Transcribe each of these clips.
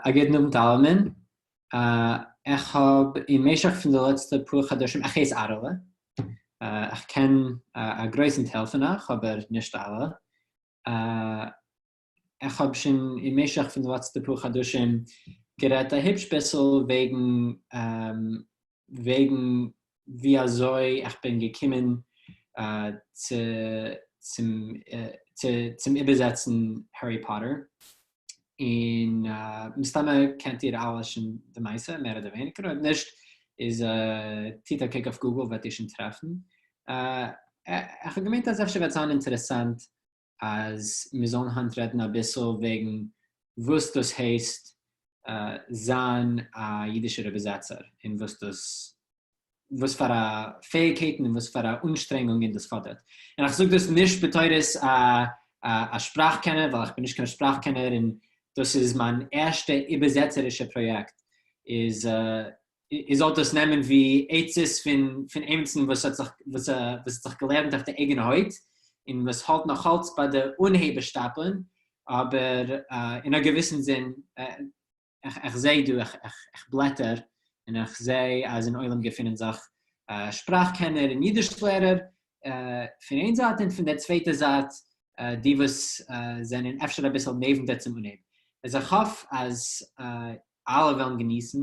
א גוטן אוונט אלעמען. איך האב אין משך פון די לעצטע פאר חדשים, איך הייס אהרעלע, איך קען א גרויסן טייל פון אייך אבער נישט אלע, איך האב שוין אין משך פון די לעצטע פאר חדשים גערעדט א היפש ביסל וועגן וועגן ווי אזוי איך בין געקומען צו צום צום איבערזעצן הערי פאטער, און מסתמא קענט איר אלע שוין די מעשה מער אדער ווייניגער, אויב נישט איז טוט א קוק אויף גוגל וועט איר שוין טרעפן. איך האב געמיינט אז אפשר וועט זיין אינטערעסאנט אז מיר זאלן היינט רעדן אביסל וועגן וואס דאס הייסט זיין א אידישער איבערזעצער און וואס דאס וואס פאר א פעאיגקייטן און וואס פאר א אנשטרענגונגען דאס פאדערט. און איך זאג דאס נישט בתורת א א שפראך קענער ווייל איך בין נישט קיין שפראך קענער און דאס איז מיין ערשטע איבערזעצערישע פראיעקט איז איר זאלט דאס נעמען ווי עצות פון פון עימיצן וואס האט זיך וואס האט זיך געלערנט אויף די אייגענע הויט און וואס האלט נאך אלץ ביי די אנהייבער שטאפלען, אבער אין א געוויסן זין, איך זע דא, איך בלעטער און איך זע אז אין עולם געפינען זיך שפראך קענער און אידיש לערער פון איין זייט און פון דער צווייטער זייט די וואס זענען אפשר אביסל נעווענטער צום אנהייב. איז איך האף אז אלע וועלן געניסן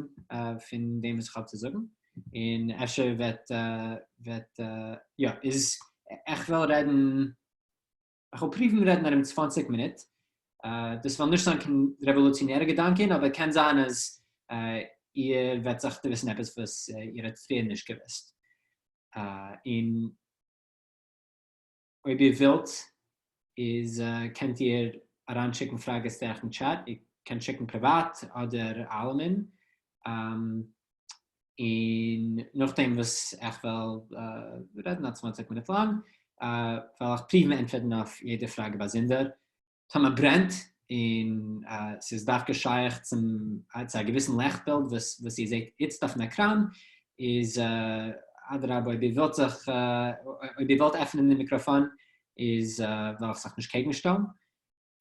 פון דעם וואס איך האב צו זאגן, און אפשר וועט וועט יא איז איך וועל רעדן איך וועל פריוון רעדן ארום 20 מינוט, דאס וועלן נישט זיין קיין רעוואלוציאנערע געדאנקען אבער קען זיין אז איר וועט זיך דערוויסן עפעס וואס איר האט פריער נישט געוואוסט, און אויב איר ווילט איז קענט איר אריינשיקן פראגעס דורכן טשעט, איר קענט שיקן פריוואט אדער אלעמען, און נאכדעם וואס איך וועל רעדן א צוואנציג מינוט לאנג וועל איך פריוון ענטפערן אויף יעדע פראגע באזונדער. טאמער ברענט און ס'איז דווקא שייך צום צו א געוויסן לעכט-בילד וואס וואס איר זעט איצט אויפן עקראן, איז אדרבה אויב איר ווילט זיך אויב איר ווילט עפענען די מיקראפאן איז וועל איך זיך נישט קעגן שטעלן.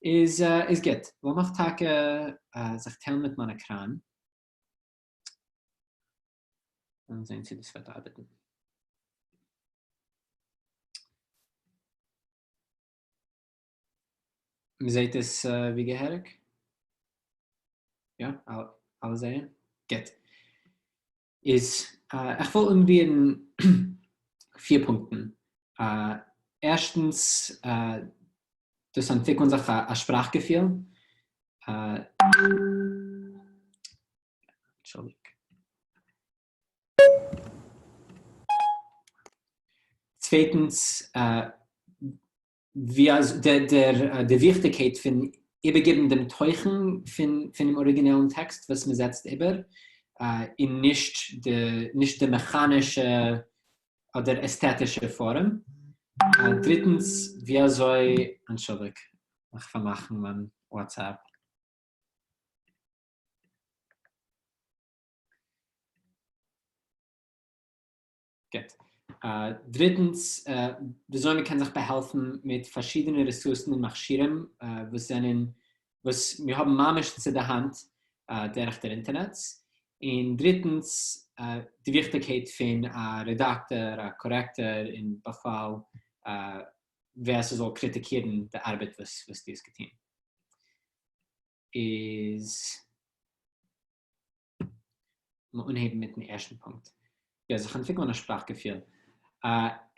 איז איז גוט, לאמיך טאקע זיך טיילן מיט מיין עקראן. און זען צו דאס וועט ארבעטן. מ'זעט עס ווי געהעריג? יא? אלע זעען? גוט. איז איך וויל אנרירן פיר פונקטן. ערשטנס, דאס אנטוויקלן זיך א שפראך געפיל. אנטשולדיג. צווייטנס, ווי אז דער די וויכטיגקייט פון איבערגעבן דעם תוכן פון פונעם אריגינעלן טעקסט וואס מען זעצט איבער, און נישט די נישט די מעכאנישע אדער עסטעטישע פארעם. דריטנס, ווי אזוי, אנטשולדיג, איך פארמאכן מיין וואטסעפפ. גוט. דריטנס, וויאזוי מען קען זיך באהעלפן מיט פארשידענע רעסורסן און מכשירים וואס זענען וואס מיר האבן ממש צו די האנט דורך דער אינטערנעץ. און דריטנס, די וויכטיגקייט פון א רעדאקטאר, א קארעקטאר, און בכלל ווער ס'זאל קריטיקירן די ארבעט וואס דו האסט געטון. איז. לאמיר אנהייבן מיטן ערשטן פונקט. יא, זיך אנטוויקלען א שפראך געפיל.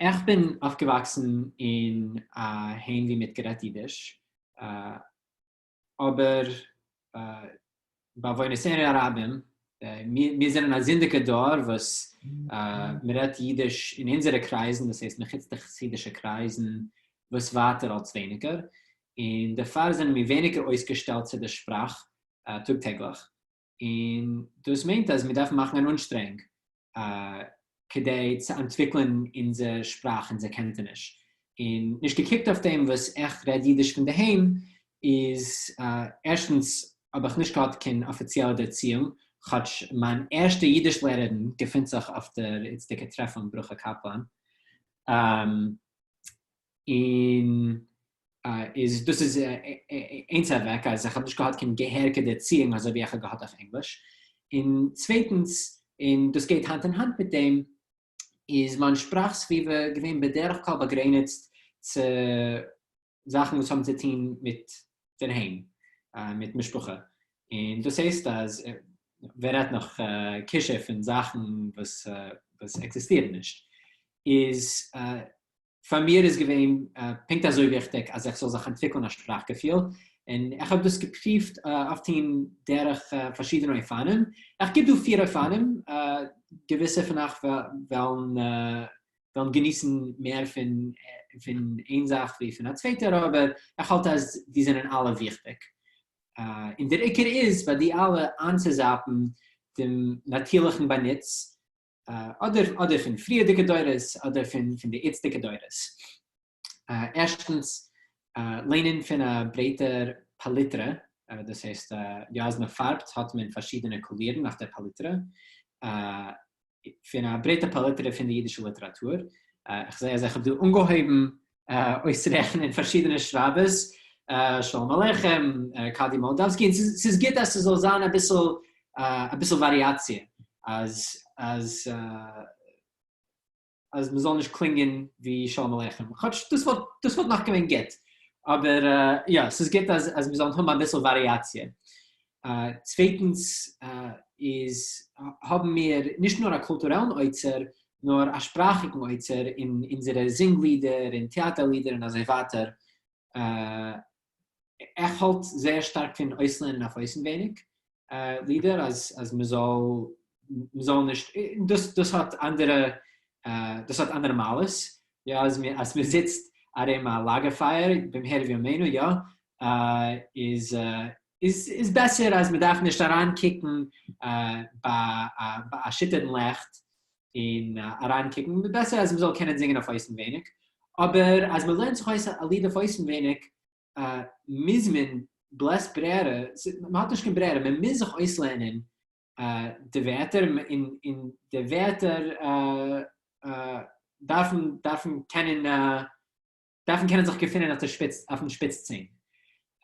איך בין אויפגעוואקסן אין א היים ווי מ'האט גערעדט אידיש, אבער בעוונותינו הרבים, מיר זענען א זינדיגע דור וואס מ'רעדט אידיש אין אונזערע קרייזן, דאס הייסט מחוץ די חסידישע קרייזן, וואס ווייטער אלץ ווייניגער, און דערפאר זענען מיר ווייניגער אויסגעשטעלט צו די שפראך טאג טעגליך. און דאס מיינט אז מיר דארפן מאכן אן אנשטרענג כדי צו אנטוויקלען אונזער שפראך, אונזער קענטעניש. און נישט געקוקט אויף דעם וואס איך רעד אידיש פון דערהיים, איז ערשטנס האב איך נישט געהאט קיין אפיציעלע ערציאונג, כאטש מיין ערשטע אידיש לערערין געפינט זיך אויף דער איצטיגער טרעפונג, ברכה קאפלאן. און. איז דאס איז איינס אוועק אז איך האב נישט געהאט קיין געהעריגע ערציאונג אזוי ווי איך האב געהאט אויף ענגליש, און צווייטנס, און דאס גייט האנט אין האנט מיט דעם, איז מיין שפראך סביבה געווען בדרך כלל באגרעניצט צו זאכן וואס האבן צו טון מיט דערהיים, מיט משפחה, און דאס הייסט אז ווער רעדט נאך כישוף און זאכן וואס עקזיסטירן נישט, איז פאר מיר איז געווען פונקט אזוי וויכטיג אז איך זאל זיך אנטוויקלען א שפראך געפיל, און איך האב דאס געפריווט אויפטון דורך פארשידענע אופנים, איך גיב דא פיר אופנים, געוויסע פון אייך וועלן וועלן געניסן מער פון פון איין זאך ווי פון א צווייטער, אבער איך האלט אז די זענען אלע וויכטיג. און דער עיקר איז ביי די אלע איינצוזאפן דעם נאטירליכן באנוץ אדער אדער פון פריערדיגע דורות אדער פון פון די איצטיגע דורות. ערשטנס, ליינען פון א ברייטער פאליטרע, דאס הייסט יא אז מען פארבט האט מען פארשידענע קאלירן אויף דער פאליטרע, פון א ברייטע פאליטרע פון די אידישע ליטעראטור. איך זע אז איך האב דא אנגעהויבן אויסרעכענען פארשידענע שרייבערס, שלום עליכם, ארקאדי מאלדאווסקי, און ס'איז גוט אז ס'זאל זיין אביסל אביסל וואריאציע, אז אז אז מ'זאל נישט קלינגען ווי שלום עליכם, כאטש דאס וואלט דאס וואלט נאך געווען גוט, אבער יא, ס'איז גוט אז אז מיר זאלן האבן אביסל וואריאציע. צווייטנס איז האבן מיר נישט נאר א קולטורעלן אוצר, נאר א שפראכיקן אוצר אין אונזערע זינגלידער און טעאטער לידער און אזוי ווייטער. איך האלט זייער שטארק פון אויסלערנען אויף אויסנווייניג לידער אז אז מען זאל מען זאל נישט דאס דאס האט אנדערע דאס האט אנדערע מעלות יא אז מען אז מען זיצט ארום א לאגער פייער במהרה בימינו יא איז איז איז בעסער אז מען דארף נישט אריינקוקן ביי א שיטערן לעכט און אריינקוקן, בעסער אז מען זאל קענען זינגען אויף אויסנווייניג, אבער אז מען לערנט זיך אויס א ליד אויף אויסנווייניג מוז מען בלית ברירה, מען האט נישט קיין ברירה, מען מוז זיך אויסלערנען די ווערטער און די ווערטער דארפן דארפן קענען דארפן קענען זיך געפינען אויף די שפיץ אויפן שפיץ צונג.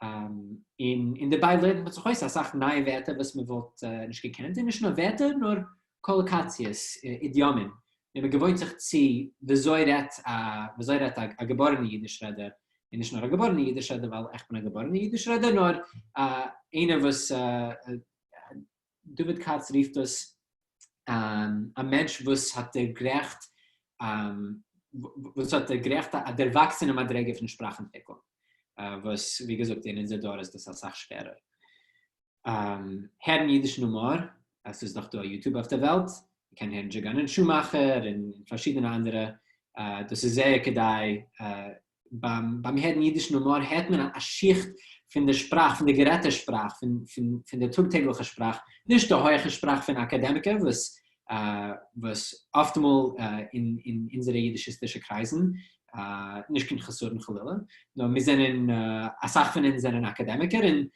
און און דערביי לערנט מען זיך אויס אסאך נייע ווערטער וואס מען וואלט נישט געקענט, און נישט נאר ווערטער נאר קאלאקאציעס, אידיאמען, און מען געוואוינט זיך צו וויאזוי רעדט א וויאזוי רעדט א געבארענע אידיש רעדער, און נישט נאר א געבארענע אידיש רעדער ווייל איך בין א געבארענע אידיש רעדער, נאר איינער וואס דוד כץ רופט דאס א מענטש וואס האט דערגרייכט וואס האט דערגרייכט א דערוואקסענע מדריגה פון שפראך אנטוויקלונג, וואס ווי געזאגט אין אונזער דור איז דאס אסאך שווערער. הערן אידישן הומאר, עס איז דאך דא א YouTube אויף דער וועלט, מען קען הערן דזשיגאן און שומאכער און פארשידענע אנדערע, דאס איז זייער כדאי ביים ביים הערן אידישן הומאר הערט מען א שיכט פון די שפראך, פון די גערעדטע שפראך, פון פון פון די טאג טעגליכע שפראך, נישט די הויעכע שפראך פון אקאדעמיקער וואס וואס אפטמאל אין אין אונזערע אידישיסטישע קרייזן, נישט קיין חסרון חלילה, נאר מיר זענען, אסאך פון אונז זענען אקאדעמיקער און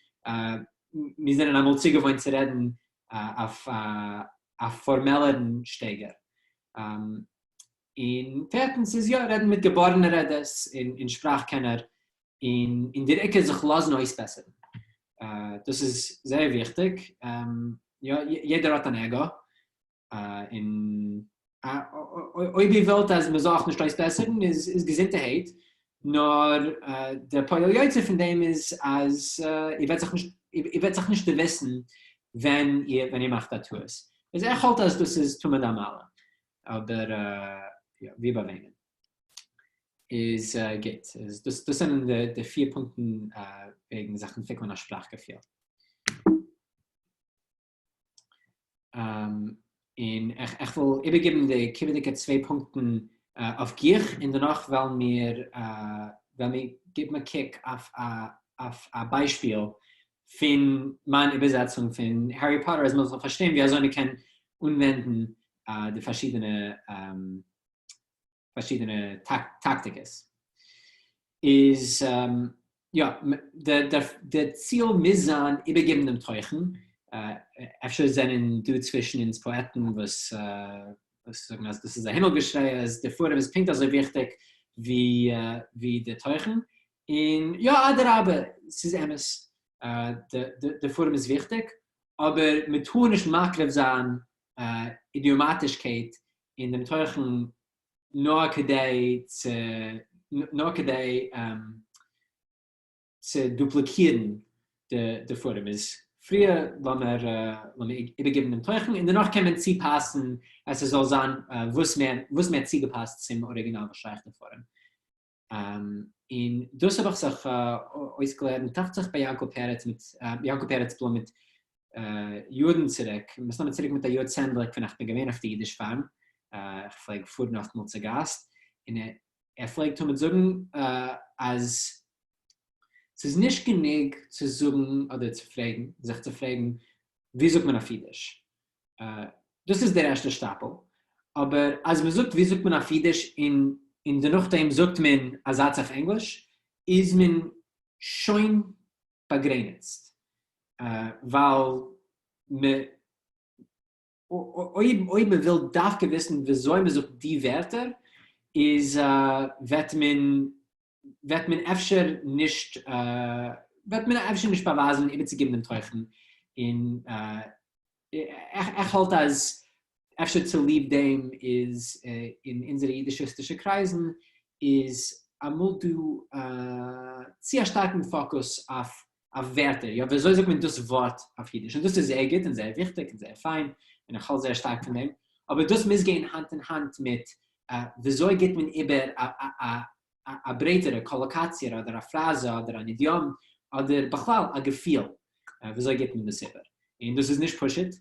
מיר זענען אמאל צוגעוואוינט צו רעדן אויף א פארמעלערן שטייגער. און פערטנס איז יא רעדן מיט געבארענע רעדערס און שפראך קענער, און און דער עיקר זיך לאזן אויסבעסערן. דאס איז זייער וויכטיג, יא יעדער האט אן עגא, און אויב איר ווילט אז מען זאל אייך נישט אויסבעסערן איז איז געזונטערהייט, נאר דער פועל יוצא פון דעם איז אז איר וועט זיך נישט איר וועט זיך נישט דערוויסן ווען איר ווען איר מאכט א טעות. איז איך האלט אז דאס איז תמיד א מעלה. אבער יא, ווי ביי וועמען. איז גוט. איז דאס דאס זענען די די פיר פונקטן וועגן זיך אנטוויקלען א שפראך געפיל. און איך איך וויל איבערגעבן די קומענדיגע צוויי פונקטן אויף גיך און דערנאך וועלן מיר וועלן מיר געבן א קוק אויף א אויף א ביישפיל פון מיין איבערזעצונג פון הערי פאטער אז מען זאל פארשטיין ווי אזוי מען קען אנווענדן די פארשידענע פארשידענע טאקטיקעס. איז יא, די ציל מוז זיין איבערגעבן דעם תוכן, אפשר זענען דא צווישן אונז פאעטן וואס זאגן אז דאס איז א הימל געשריי אז די פארעם איז פונקט אזוי וויכטיג ווי די תוכן. און יא אדרבה ס'איז אמת די פארעם איז וויכטיג, אבער מען טאר נישט מקריב זיין אידיאמאטישקייט אין דעם תוכן נאר כדי צו נאר כדי צו דופליקירן די פארעם איז פריער לאמיר לאמיר איבערגעבן דעם תוכן און דערנאך קען מען צופאסן אז ס'זאל זיין וואס מער וואס מער צוגעפאסט צום אריגינאל וואס שייך די פארעם. און דאס האב איך זיך אויסגעלערנט דאכט זיך ביי יענקל פרץ מיט יענקל פרץ בלום מיט יארן צוריק, מסתמא צוריק מיט א יאר צענדליג ווען איך בין געווען אויף די אידיש פארם, איך פלעג פארן אפטמאל צו גאסט, און ער פלעגט תמיד זאגן אז ס'איז נישט גענוג צו זאגן אדער צו פרעגן, זיך צו פרעגן ווי זאגט מען אויף אידיש? דאס איז דער ערשטער שטאפל, אבער אז מען זאגט ווי זאגט מען אויף אידיש און און דערנאכדעם זאגט מען א זאץ אויף ענגליש, איז מען שוין באגרעניצט, ווייל מען אויב אויב מען וויל דווקא וויסן וויאזוי מען זאגט די ווערטער איז וועט מען וועט מען אפשר נישט וועט מען אפשר נישט באווייזן איבערצוגעבן דעם תוכן, און איך האלט אז אפשר צוליב דעם איז אין אונזערע אידישיסטישע קרייזן איז אמאל דא צו א שטארקן פאקוס אויף אויף ווערטער, יא וויאזוי זאגט מען דאס ווארט אויף אידיש, און דאס איז זייער גוט און זייער וויכטיג און זייער פיין, און איך האלט זייער שטארק פון דעם, אבער דאס מוז גיין האנט אין האנט מיט וויאזוי גיבט מען איבער א ברייטערע קאלאקאציע אדער א פראזע אדער אן אידיאם אדער בכלל א געפיל, וויאזוי גיבט מען דאס איבער, און דאס איז נישט פשוט,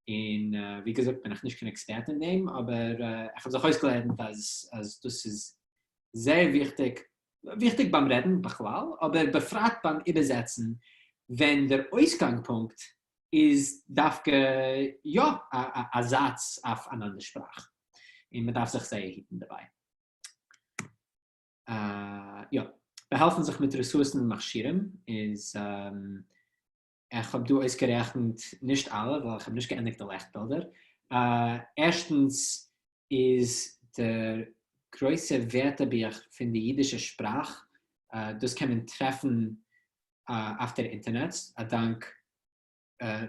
און ווי געזאגט בין איך נישט קיין עקספערט אין דעם, אבער איך האב זיך אויסגעלערנט אז אז דאס איז זייער וויכטיג, וויכטיג ביים רעדן בכלל, אבער בפרט ביים איבערזעצן ווען דער אויסגאנגפונקט איז דווקא יא א זאץ אויף אן אנדער שפראך, און מען דארף זיך זייער היטן דערביי. יא, באהעלפן זיך מיט רעסורסן און מכשירים איז, איך האב דא אויסגערעכנט נישט אלע ווייל איך האב נישט געענדיגט די לעכט בילדער. ערשטנס איז דער גרויסער ווערטערבוך פון די אידישע שפראך, דאס קען מען טרעפן אויף דער אינטערנעט א דאנק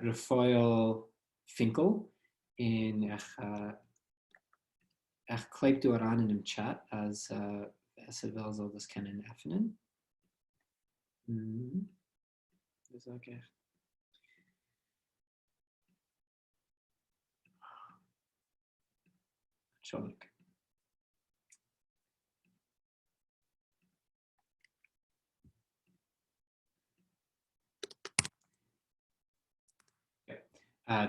רפאל פינקל, און איך איך קלעב דא אריין אינעם טשעט אז ווער ס'וויל זאל דאס קענען עפענען. אנטשולדיג.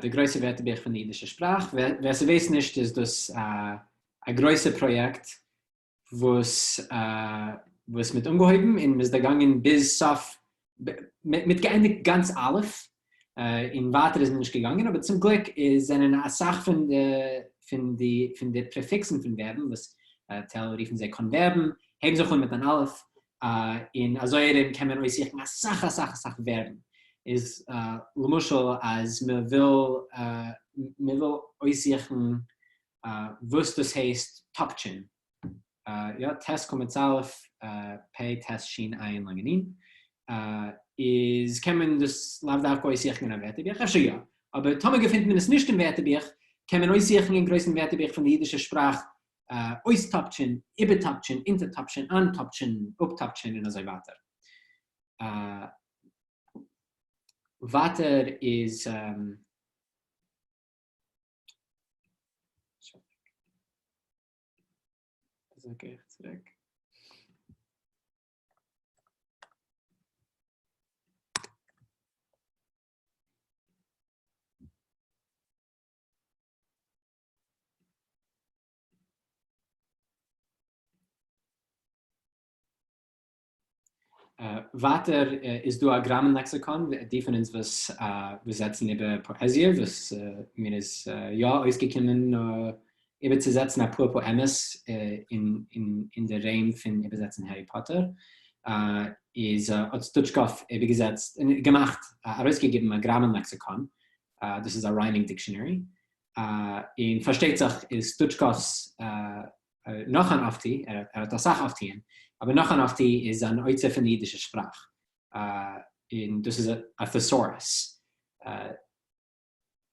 די גרויסע ווערטערבוך פון די אידישע שפראך, ווער ס'ווייסט נישט איז דאס א גרויסע פראיעקט וואס וואס מ'האט אנגעהויבן און מ'איז דערגאנגען ביז סוף, מ'האט געענדיגט גאנץ א' און ווייטער איז מען נישט געגאנגען, אבער צום גליק איז זענען אסאך פון די פון די פון די פרעפיקסן פון ווערבן וואס טייל רופן זיי קאנווערבן הייבן זיך אן מיט אן אלף, און אזוי ארום קען מען אויסזוכן אסאך אסאך אסאך ווערבן, איז למשל אז מען וויל מען וויל אויסזוכן וואס דאס הייסט טאפטשען, יא, ט' קמץ א', פ' ט' ש' ע' לאנגע נ', איז קען מען דאס לאו דווקא אויסזוכן אין א ווערטערבוך, אפשר יא, אבער טאמער געפינט מען עס נישט אין ווערטערבוך, קען מען אויסזוכן אין גרויסן ווערטערבוך פון די אידישע שפראך אויסטאפטשען, איבערטאפטשען, אונטערטאפטשען, איינטאפטשען, אפטאפטשען און אזוי ווייטער. ווייטער איז. אזוי גיי איך צוריק. ווייטער איז דא א גראמען לעקסיקאן, די פון אונז וואס זעצן איבער פאעזיע, וואס מיר איז יא אויסגעקומען איבערצוזעצן אפאר פאעמעס אין די רעים פון איבערזעצן הערי פאטער, איז האט סטוטשקאוו איבערגעזעצט און געמאכט, ארויסגעגעבן א גראמען לעקסיקאן, דאס איז א rhyming dictionary, און פארשטייט זיך איז סטוטשקאוו'ס. נאך אן אויפטו, ער האט אסאך אויפטוען, אבער נאך אן אויפטו איז אן אוצר פון די אידישע שפראך, און דאס איז א thesaurus.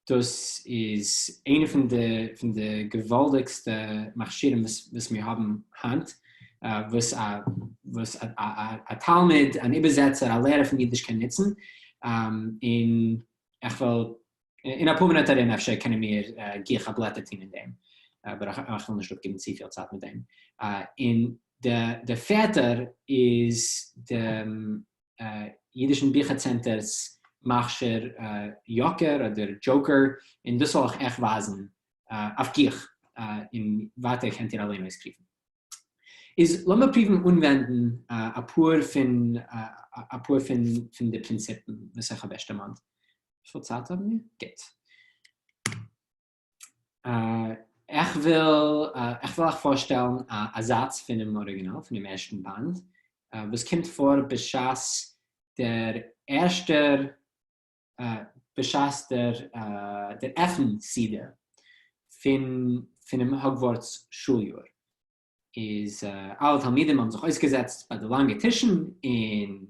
דאס איז איינע פון די פון די געוואלדיגסטע מכשירים וואס מיר האבן היינט, וואס א וואס א תלמיד, אן איבערזעצער, א לערער פון אידיש קען נוצן, און איך וועל אין אפאר מינוט ארום אפשר קענען מיר גיך א בלעטער טון אין דעם, אבער איך וויל נישט אפגעבן צופיל צייט מיט דעם. און דער פערטער איז דעם אידישן ביכער צענטער'ס מכשיר יאקער אדער Joker, און דאס וועל איך אייך ווייזן אויף גיך, און ווייטער קענט איר אליין אויספריוון. איז לאמיר פריוון אנווענדן אפאר פון אפאר פון פון די פרינציפן וואס איך האב ערשט דערמאנט. וויפיל צייט האבן מיר? גוט. איך וויל איך וויל אייך פארשטעלן א זאץ פונעם אריגינאל, פונעם ערשטן באנד, וואס קומט פאר בשעת דער ערשטער בשעת דער דער עפן סעודה פון פונעם האגווארטס שול יאר. איז אלע תלמידים האבן זיך אויסגעזעצט ביי די לאנגע טישן און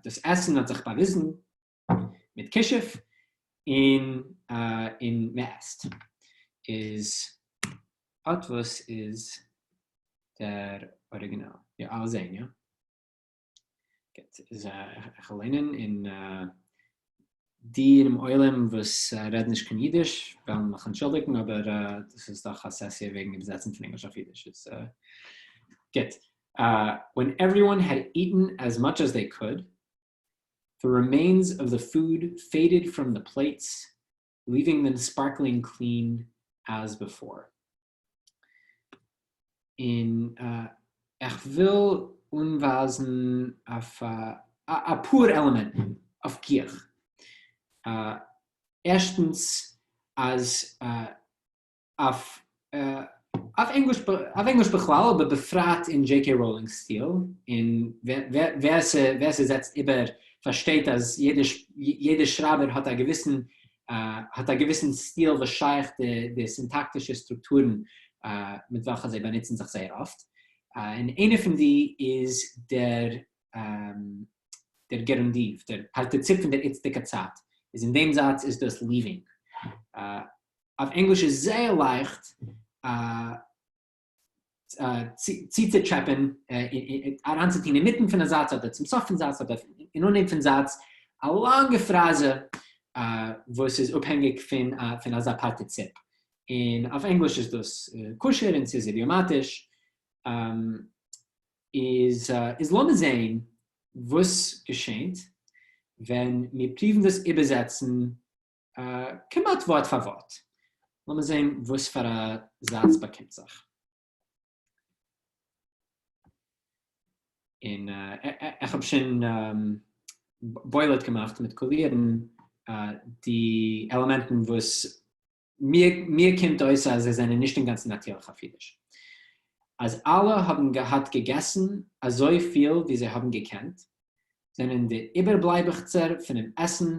דאס עסן האט זיך באוויזן מיט כישוף און און מען עסט. איז אט וואס איז דער אריגינעל. יא אלע זעהן יא? גוט איז איך וועל ליינען און די אינעם עולם וואס רעדן נישט קיין אידיש וועלן מיך אנטשולדיגן אבער דאס איז דאך א סעסיע וועגן איבערזעצן פון ענגליש אויף אידיש איז גוט. When everyone had eaten as much as they could, the remains of the food faded from the plates, leaving them sparkling clean as before. און איך וויל אנווייזן אויף אפאר עלעמענטן אויף גיך. ערשטנס אז אויף ענגליש בכלל אבער בפרט אין דזשעי קעי ראולינג'ס סטיל, און ווער ס'זעצט איבער פארשטייט אז יעדער שרייבער האט א געוויסן האט א געוויסן סטיל וואס שייך די סינטאקטישע סטרוקטורן מיט וועלכע זיי באנוצן זיך זייער אפט, און איינע פון די איז דער דער גערונדיוו, דער פארטיציפ פון דער איצטיגע צייט, איז אין דעם זאץ איז דאס leaving. אויף ענגליש איז זייער לייכט צוצוטשעפען, אריינצוטון אינמיטן פון א זאץ אדער צום סוף פון זאץ אדער אין אנהייב פון זאץ א לאנגע פראזע וואס איז אפהענגיק פון אזא פארטיציפ, און אויף ענגליש איז דאס כשר און ס'איז אידיאמאטיש. איז לאמיר זעהן וואס געשענט ווען מיר פריוון דאס איבערזעצן כמעט ווארט פאר ווארט. לאמיר זעהן וואס פאר א זאץ באקומט זיך. און איך האב שוין בולט געמאכט מיט קאלירן די עלעמענטן וואס מיר קומט אויס אז זיי זענען נישט אינגאנצן נאטירליך אויף אידיש. אז אלע האבן געהאט געגעסן אזוי פיל ווי זיי האבן געקענט, זענען די איבערבלייבעכצער פונעם עסן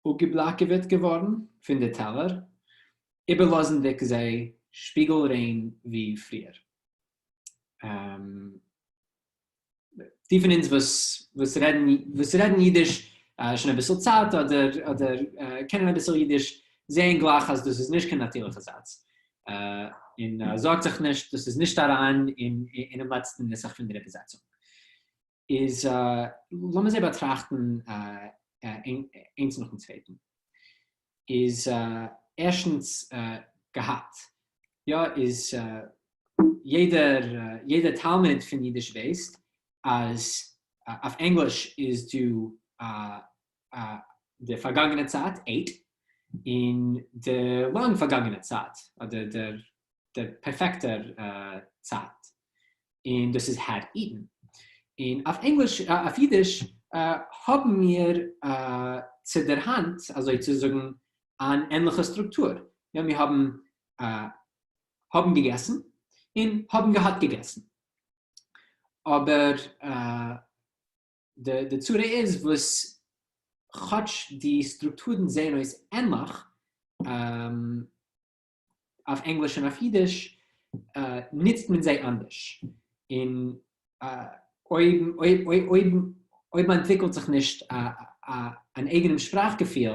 אפגעבלאקעוועט געווארן פון די טעלער, איבערלאזנדיג זיי שפיגל ריין ווי פריער. די פון אונז וואס רעדן וואס רעדן אידיש שוין אביסל צייט אדער אדער קענען אביסל אידיש זעען גלייך אז דאס איז נישט קיין נאטירליכע זאץ, און זארגט זיך נישט, דאס איז נישט אריין אינעם לעצטן נוסח פון דער איבערזעצונג. איז לאמיר זיי באטראכטן איינס נאכן צווייטן. איז ערשטנס געהאט, יא איז יעדער יעדער תלמיד פון אידיש ווייסט אז אויף ענגליש איז דא די פארגאנגענע צייט ate און די לאנג פארגאנגענע צייט אדער דער דער פערפעקטער צייט און דאס איז had eaten. און אויף ענגליש, אויף אידיש האבן מיר צו דער האנט, אזוי צו זאגן, אן ענליכע סטרוקטור. יא, מיר האבן האבן געגעסן און האבן געהאט געגעסן. אבער די צרה איז וואס כאטש די סטרוקטורן זעען אויס ענליך, אויף ענגליש און אויף אידיש. נוצט מען זיי אנדערש. און אויב אויב אויב אויב מ'אנטוויקלט זיך נישט אן אייגענעם שפראך געפיל,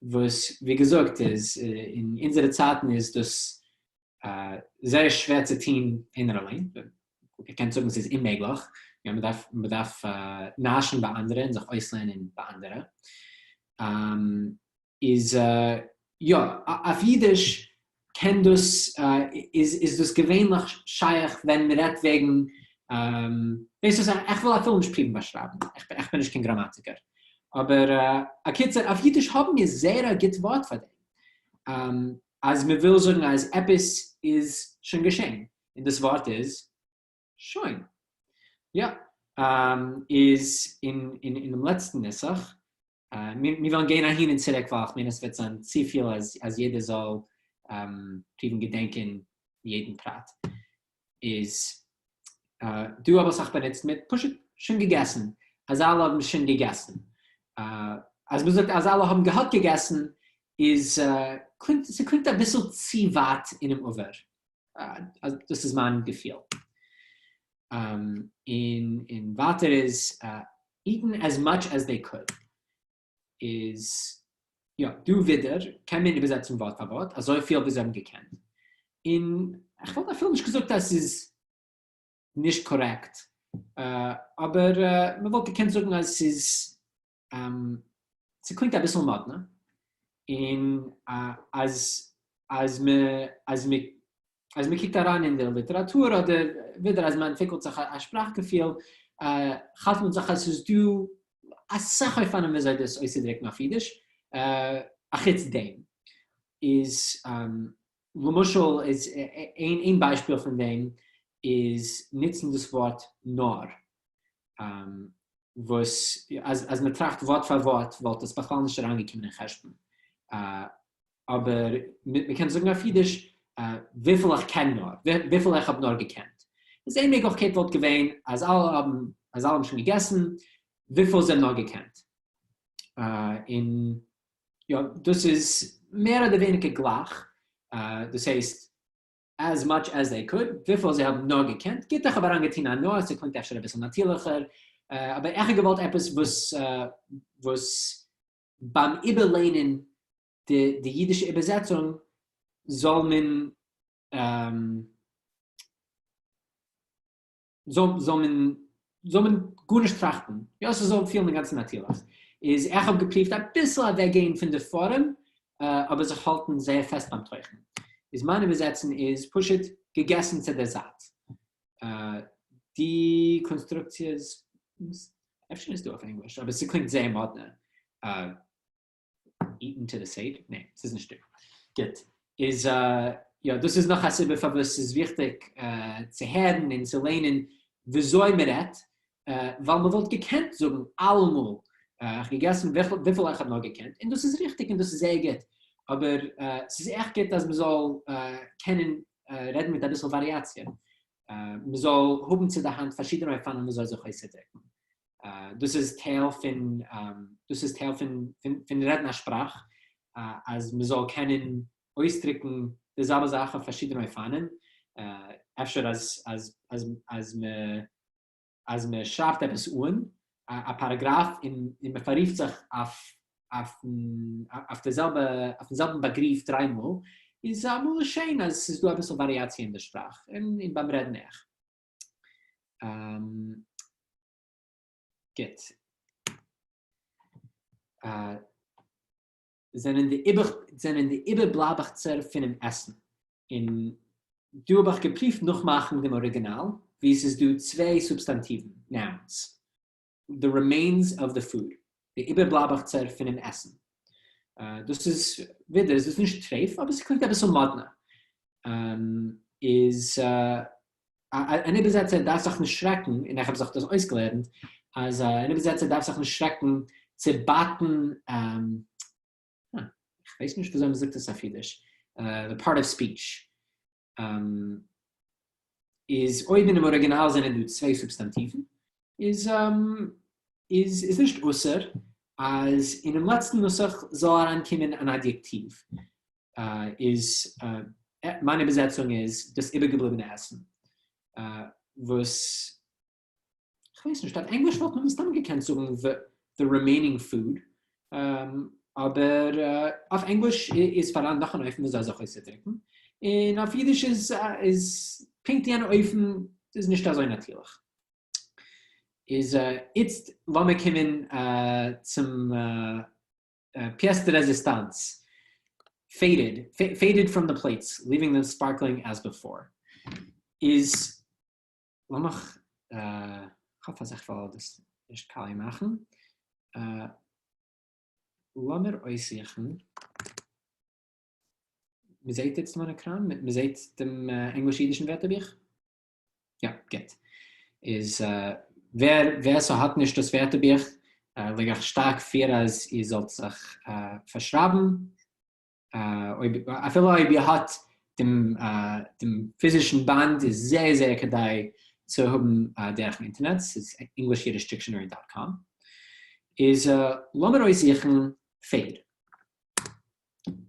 וואס ווי געזאגט איז אין אונזערע צייטן איז דאס זייער שווער צו טון איינער אליין, מ'קען זאגן ס'איז אוממעגליך, יא מ'דארף מ'דארף נאשן ביי אנדערע און זיך אויסלערנען ביי אנדערע, איז יא אויף אידיש קען דאס איז איז דאס געווענליך שייך ווען מ'רעדט וועגן ווייסט וואס איך וויל אפילו נישט פרואוון באשרייבן, איך בין נישט קיין גראמאטיקער, אבער אקיצור אויף אידיש האבן מיר זייער א גוט ווארט פאר דעם, אז מען וויל זאגן אז עפעס איז שוין געשען, און דאס ווארט איז שוין. יא, איז אין אינעם לעצטן נוסח, מיר וועלן גיין אהין און צוריק ווייל איך מיין עס וועט זיין צופיל אז אז יעדער זאל פרואוון געדענקען יעדן פרט, איז דא האב איך זיך באנוצט מיט פשוט שוין געגעסן, אז אלע האבן שוין געגעסן. אז מען זאגט אז אלע האבן געהאט געגעסן איז קלינגט ס'קלינגט אביסל צו ווייט אינעם עבר, דאס איז מיין געפיל. און און ווייטער איז eaten as much as they could איז יא דא ווידער קען מען איבערזעצן ווארט פאר ווארט אזויפיל ווי זיי האבן געקענט, און איך וואלט אפילו נישט געזאגט אז ס'איז נישט קארעקט, אבער מ'וואלט געקענט זאגן אז ס'איז ס'קלינגט אביסל מאדנע, און אז אז מ אז מ אז מ'קוקט אריין אין דער ליטעראטור אדער ווידער אז מ'אנטוויקלט זיך א שפראך געפיל, כאפט מען זיך אז ס'איז דא אסאך אופנים וויאזוי דאס אויסצודרוקן אויף אידיש, אחוץ דעם איז למשל איז איין ביישפיל פון דעם איז נוצן דאס ווארט נאר, וואס אז אז מען טראכט ווארט פאר ווארט וואלט עס בכלל נישט אריינגעקומען אין חשבון, אבער מען קען זאגן אויף אידיש וויפיל איך קען נאר, וויפיל איך האב נאר געקענט. איז איין מעגליכקייט וואלט געווען אז אלע האבן אז אלע האבן שוין געגעסן וויפיל זיי האבן נאר געקענט. און יא דאס איז מער אדער ווייניגער גלייך, דאס הייסט as much as they could, וויפיל זיי האבן נאר געקענט, גוט איך האב אריינגעטון א נאר, ס'קלינגט אפשר אביסל נאטירליכער, אבער איך האב געוואלט עפעס וואס וואס ביים איבערליינען די די אידישע איבערזעצונג זאל מען זאל זאל מען זאל מען גארנישט טראכטן, יא ס'זאל פילן אינגאנצן נאטירליך, איז איך האב געפריווט אביסל אוועקגיין פון די פארעם, אבער זיך האלטן זייער פעסט ביים תוכן, איז מיין איבערזעצן איז פשוט געגעסן צו דער זאט. די קאנסטרוקציע איז אפשר איז דא אויף ענגליש, אבער ס'קלינגט זייער מאדנע. eaten to the sate? ניין, ס'איז נישט דא. גוט. איז יא, דאס איז נאך א סיבה פארוואס ס'איז וויכטיג צו הערן און צו לערנען וויאזוי מ'רעדט, ווייל מ'וואלט געקענט זאגן אלעמאל איך האב געגעסן וויפיל איך האב נאר געקענט, און דאס איז ריכטיג און דאס איז זייער גוט, אבער ס'איז עכט גוט אז מ'זאל קענען רעדן מיט אביסל וואריאציע, מ'זאל האבן צו די האנט פארשידענע אופנים וויאזוי זיך אויסצודרוקן. דאס איז טייל פון דאס איז טייל פון פון רעדן א שפראך אז מען זאל קענען אויסדרוקן די זעלבע זאך אויף פארשידענע אופנים, אפשר אז אז אז אז מען אז מען שרייבט עפעס אן א פאראגראף און און מען פאררופט זיך אויף אויפן אויף די זעלבע אויפן זעלבן באגריף דריי מאל, איז אמאל שיין אז ס'איז דא אביסל וואריאציע אין די שפראך און ביים רעדן אויך. גוט. זענען די איבער זענען די איבערבלייבעכצער פונעם עסן. און דא האב איך געפריווט נאכמאכן דעם אריגינאל, וואו עס איז דא צוויי סובסטאנטיוון, nouns. The remains of the food, די איבערבלייבעכצער פונעם עסן. דאס איז, ווידער איז דאס נישט טרייף, אבער ס'קלינגט אביסל מאדנע. איז אן איבערזעצער דארף זיך נישט שרעקן, און איך האב זיך דאס אויסגעלערנט, אז אן איבערזעצער דארף זיך נישט שרעקן צו בייטן, איך ווייס נישט וויאזוי מ'זאגט עס אויף אידיש, the part of speech. איז אויב אינעם אריגינאל זענען דא צוויי סובסטאנטיוון, איז איז נישט אסור אז אינעם לעצטן נוסח זאל אריינקומען אן אדיעקטיוו. איז. מיין איבערזעצונג איז דאס איבערגעבליבענע עסן, וואס כ'ווייס נישט, אויף ענגליש וואלט מען מסתם געקענט זאגן the remaining food, אבער אויף ענגליש איז פאראן נאך אן אופן וויאזוי זיך אויסצודריקן, און אויף אידיש איז איז פונקט יענע אופן איז נישט אזוי נאטירליך. איז איצט לאמיר קומען צום pièce de résistance, faded, faded from the plates, leaving them sparkling as before. איז לאמיך, כ'האף אז איך וועל דאס נישט קאליע מאכן, לאמיר אויסזוכן, מ'זעהט איצט מיין עקראן? מ'זעהט דעם ענגליש-אידישן ווערטערבוך? יא, גוט. איז ווער ווער ס'האט נישט דאס ווערטערבוך, לייג איך שטארק פיר אז איר זאלט זיך פארשרייבן, אויב אפילו אויב איר האט דעם דעם פיזישן באנד איז זייער זייער כדאי צו האבן דורכן אינטערנעט, ס'איז English Yiddish Dictionary dot com, איז לאמיר אויסזוכן fade.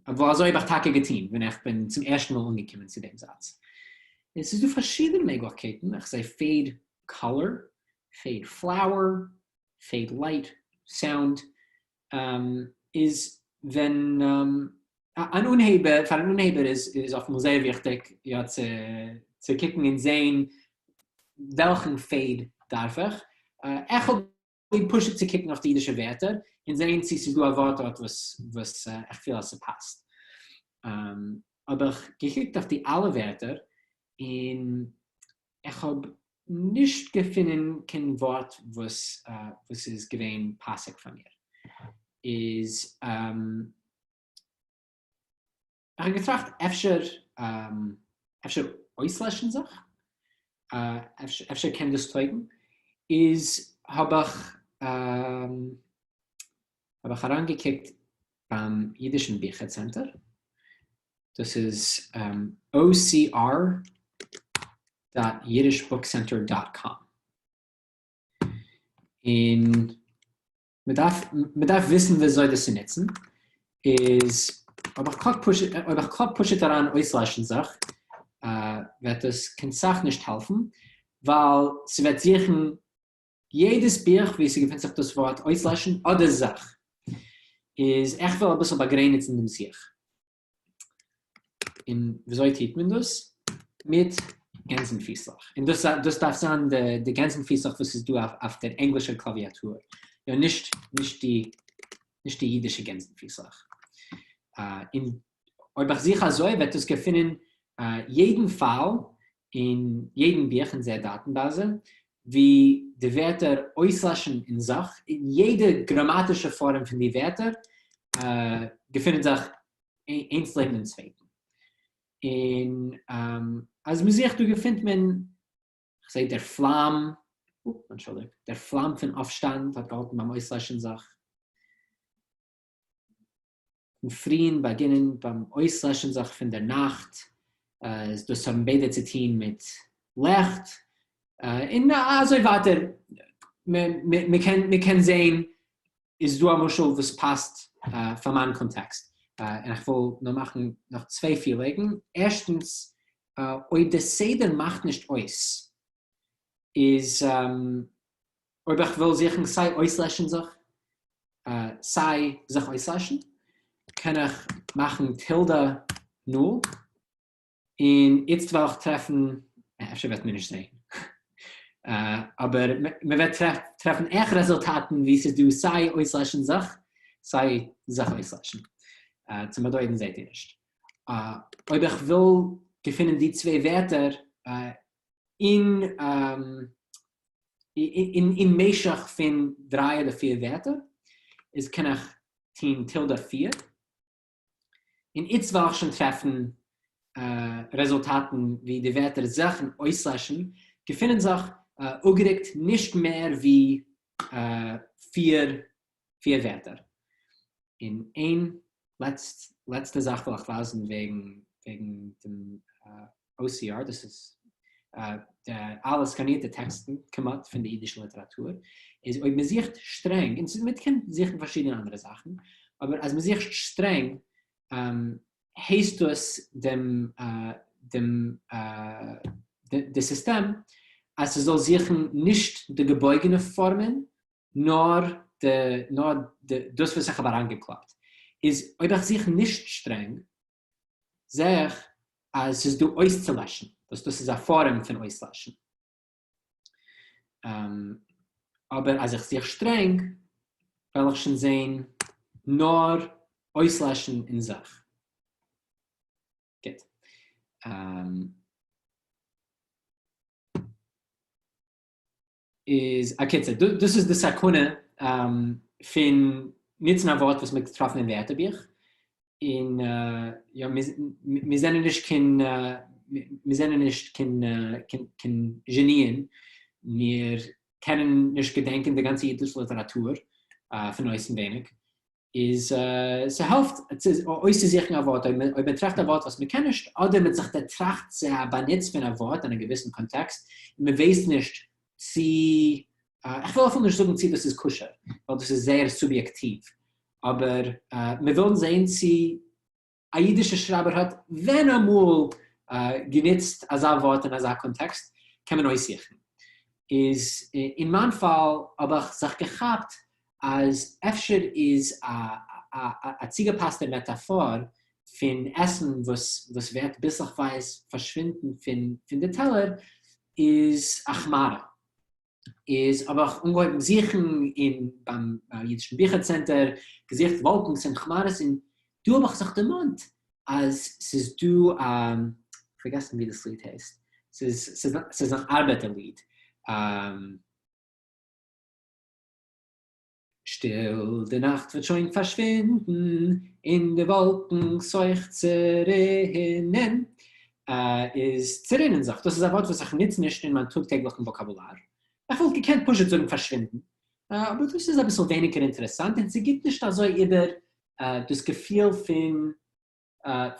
ווייל אזוי האב איך טאקע געטון ווען איך בין צום ערשטן מאל אנגעקומען צו דעם זאץ. עס איז דא פארשידענע מעגליכקייטן, איך זע fade color, fade flower, fade light, sound, איז ווען אן אנהייבער, פאר אן אנהייבער איז איז אפטמאל זייער וויכטיג יא צו צו קוקן און זען וועלכן fade דארף איך, איך האב ליב פשוט צו קוקן אויף די אידישע ווערטער און זען צו ס'איז דא א ווארט דארט וואס וואס איך פיל אז ס'פאסט. האב איך געקוקט אויף די אלע ווערטער און איך האב נישט געפונען קיין ווארט וואס וואס איז געווען פאסיג פאר מיר. איז איך האב געטראכט אפשר אפשר אויסלעשן זיך? אפשר קען דאס טויגן? איז האב איך האב איך אריינגעקוקט ביים אידישן ביכער צענטער, דאס איז OCR dot Yiddish Book Center dot com, און מ'דארף מ'דארף וויסן וויאזוי דאס צו נוצן, איז אויב איך קלאפ פשוט אויב איך קלאפ פשוט אריין אויסלעשן זיך, וועט דאס קיין סאך נישט העלפן, ווייל ס'וועט זוכן יעדעס בוך וואו ס'געפינט זיך דאס ווארט אויסלעשן אדער זיך, איז איך וויל אביסל באגרעניצן דעם זוך. און וויאזוי טוט מען דאס? מיט גענזן-פיסלעך. און דאס דאס דארף זיין די די גענזן-פיסלעך וואס איז דא אויף אויף דער ענגלישער קלאוויאטור, יא נישט נישט די נישט די אידישע גענזן-פיסלעך. און אויב איך זוך אזוי וועט דאס געפינען יעדן פאל אין יעדן בוך אין זייער דאטנבאזע ווי די ווערטער אויסלעשן און זיך, אין יעדע גראמאטישע פארעם פון די ווערטער געפינען זיך איינס לעבן דעם צווייטן. און אז מען זוכט דא געפינט מען, כ'זע דער פלאם, אנטשולדיגט, דער פלאם פון אויפשטאנד האט געהאלטן ביים אויסלעשן זיך. פון פריען באגינען ביים אויסלעשן זיך פון דער נאכט, איז דאס האבן ביידע צו טוהן מיט לעכט, און אזוי ווייטער, מען קען זעהן איז דא א משל וואס פאסט פאר מיין קאנטעקסט, און איך וויל נאר מאכן נאך צוויי פילעגן, ערשטנס, אויב די סדר מאכט נישט אויס, איז אויב איך וויל זוכן סיי אויסלעשן זיך סיי זיך אויסלעשן, קען איך מאכן טילדע נול, און איצט וועל איך טרעפן, אפשר וועט מען נישט זעהן, אבער מען וועט טרעפן עכט רעזולטאטן וואו ס'איז דא סיי אויסלעשן זיך, סיי זיך אויסלעשן. צום באדויערן זעהט איר נישט. אויב איך וויל געפינען די צוויי ווערטער אין אין משך פון דריי אדער פיר ווערטער, איז קען איך טון טילדע פיר, און איצט וועל איך שוין טרעפן רעזולטאטן ווי די ווערטער זיך און אויסלעשן געפינען זיך אפגערוקט נישט מער ווי פיר פיר ווערטער. און איין לעצטע זאך וויל איך ווייזן וועגן וועגן דעם OCR, דאס איז די אלע סקאנירטע טעקסטן כמעט פון די אידישע ליטעראטור, איז אויב מען זוכט שטרענג, און מען קען זוכן פארשידענע אנדערע זאכן, אבער אז מען זוכט שטרענג, הייסט דאס דעם דעם די סיסטעם אז ס'זאל זוכן נישט די געבויגענע פארמען נאר די נאר די דאס וואס איך האב אריינגעקלאפט. איז אויב איך זוך נישט שטרענג זעה איך אז ס'איז דא אויסצולעשן וואס דאס איז א פארעם פון אויסלעשן. אבער אז איך זוך שטרענג וועל איך שוין זעהן נאר אויסלעשן אין זיך. גוט. איז א קיצור, דאס איז די סכנה פון נוצן א ווארט וואס מ'האט געטראפן אין ווערטערבוך, און יא, מיר זענען נישט קיין, מיר זענען נישט קיין קיין זשעניען, מיר קענען נישט געדענקען די גאנצע אידישע ליטעראטור פון אויסנווייניג, איז ס'העלפט אויסצוזוכן א ווארט, אויב מען טרעפט א ווארט וואס מען קען נישט, אדער מען האט זיך דערטראכט צו א באנוץ פון א ווארט אין א געוויסן קאנטעקסט, און מען ווייסט נישט צו, איך וויל אפילו נישט זאגן צו דאס איז כשר, ווייל דאס איז זייער סוביעקטיוו, אבער מען וויל זען צו א אידישער שרייבער האט ווען אמאל גענוצט אזא ווארט אין אזא קאנטעקסט, קען מען אויסזוכן. איז אין מיין פאל האב איך זיך געכאפט אז אפשר איז א צוגעפאסטע מעטאפאר פון עסן וואס וואס ווערט ביסלעכווייז פארשווינדן פון די טעלער איז א כמארע. איז האב איך אנגעהויבן זוכן אין ביים אידישן ביכער צענטער, געזוכט וואלקנס און כמארעס און דא האב איך זיך דערמאנט אז ס'איז דא א, פארגעסן ווי דאס ליד הייסט, ס'איז ס'איז אן ארבעטער ליד, שטיל די נאכט וועט שוין פארשווינדן, אין די וואלקנס אויך צערינען, איז צערינען זיך, דאס איז א ווארט וואס איך נוץ נישט אין מיין טאג טעגליכן וואקאבולאר, איך וואלט געקענט פשוט זאגן פארשווינדן, אבער דאס איז אביסל ווייניגער אינטערעסאנט און ס'גיבט נישט אזוי איבער דאס געפיל פון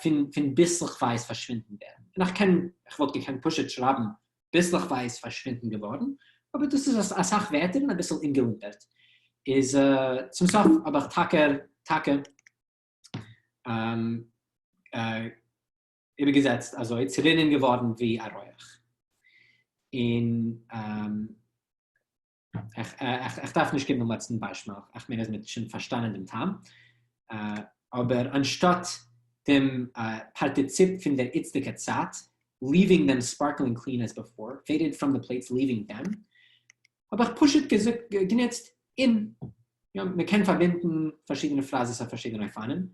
פון פון ביסלעכווייז פארשווינדן ווערן, און איך קען, איך וואלט געקענט פשוט שרייבן ביסלעכווייז פארשווינדן געווארן, אבער דאס איז אסאך ווערטער און אביסל אומגעלומפערט, איז צום סוף האב איך טאקע טאקע איבערגעזעצט אזוי, צערינען געווארן ווי א רויעך. און איך דארף נישט געבן דעם לעצטן ביישפיל, איך מיין אז מען האט שוין פארשטאנען דעם טעם, אבער אנשטאט דעם פארטיציפ פון דער איצטיגער צייט, leaving them sparkling clean as before, faded from the plates leaving them, האב איך פשוט גענוצט אין. יא, מען קען פארבינדן פארשידענע פראזעס אויף פארשידענע אופנים,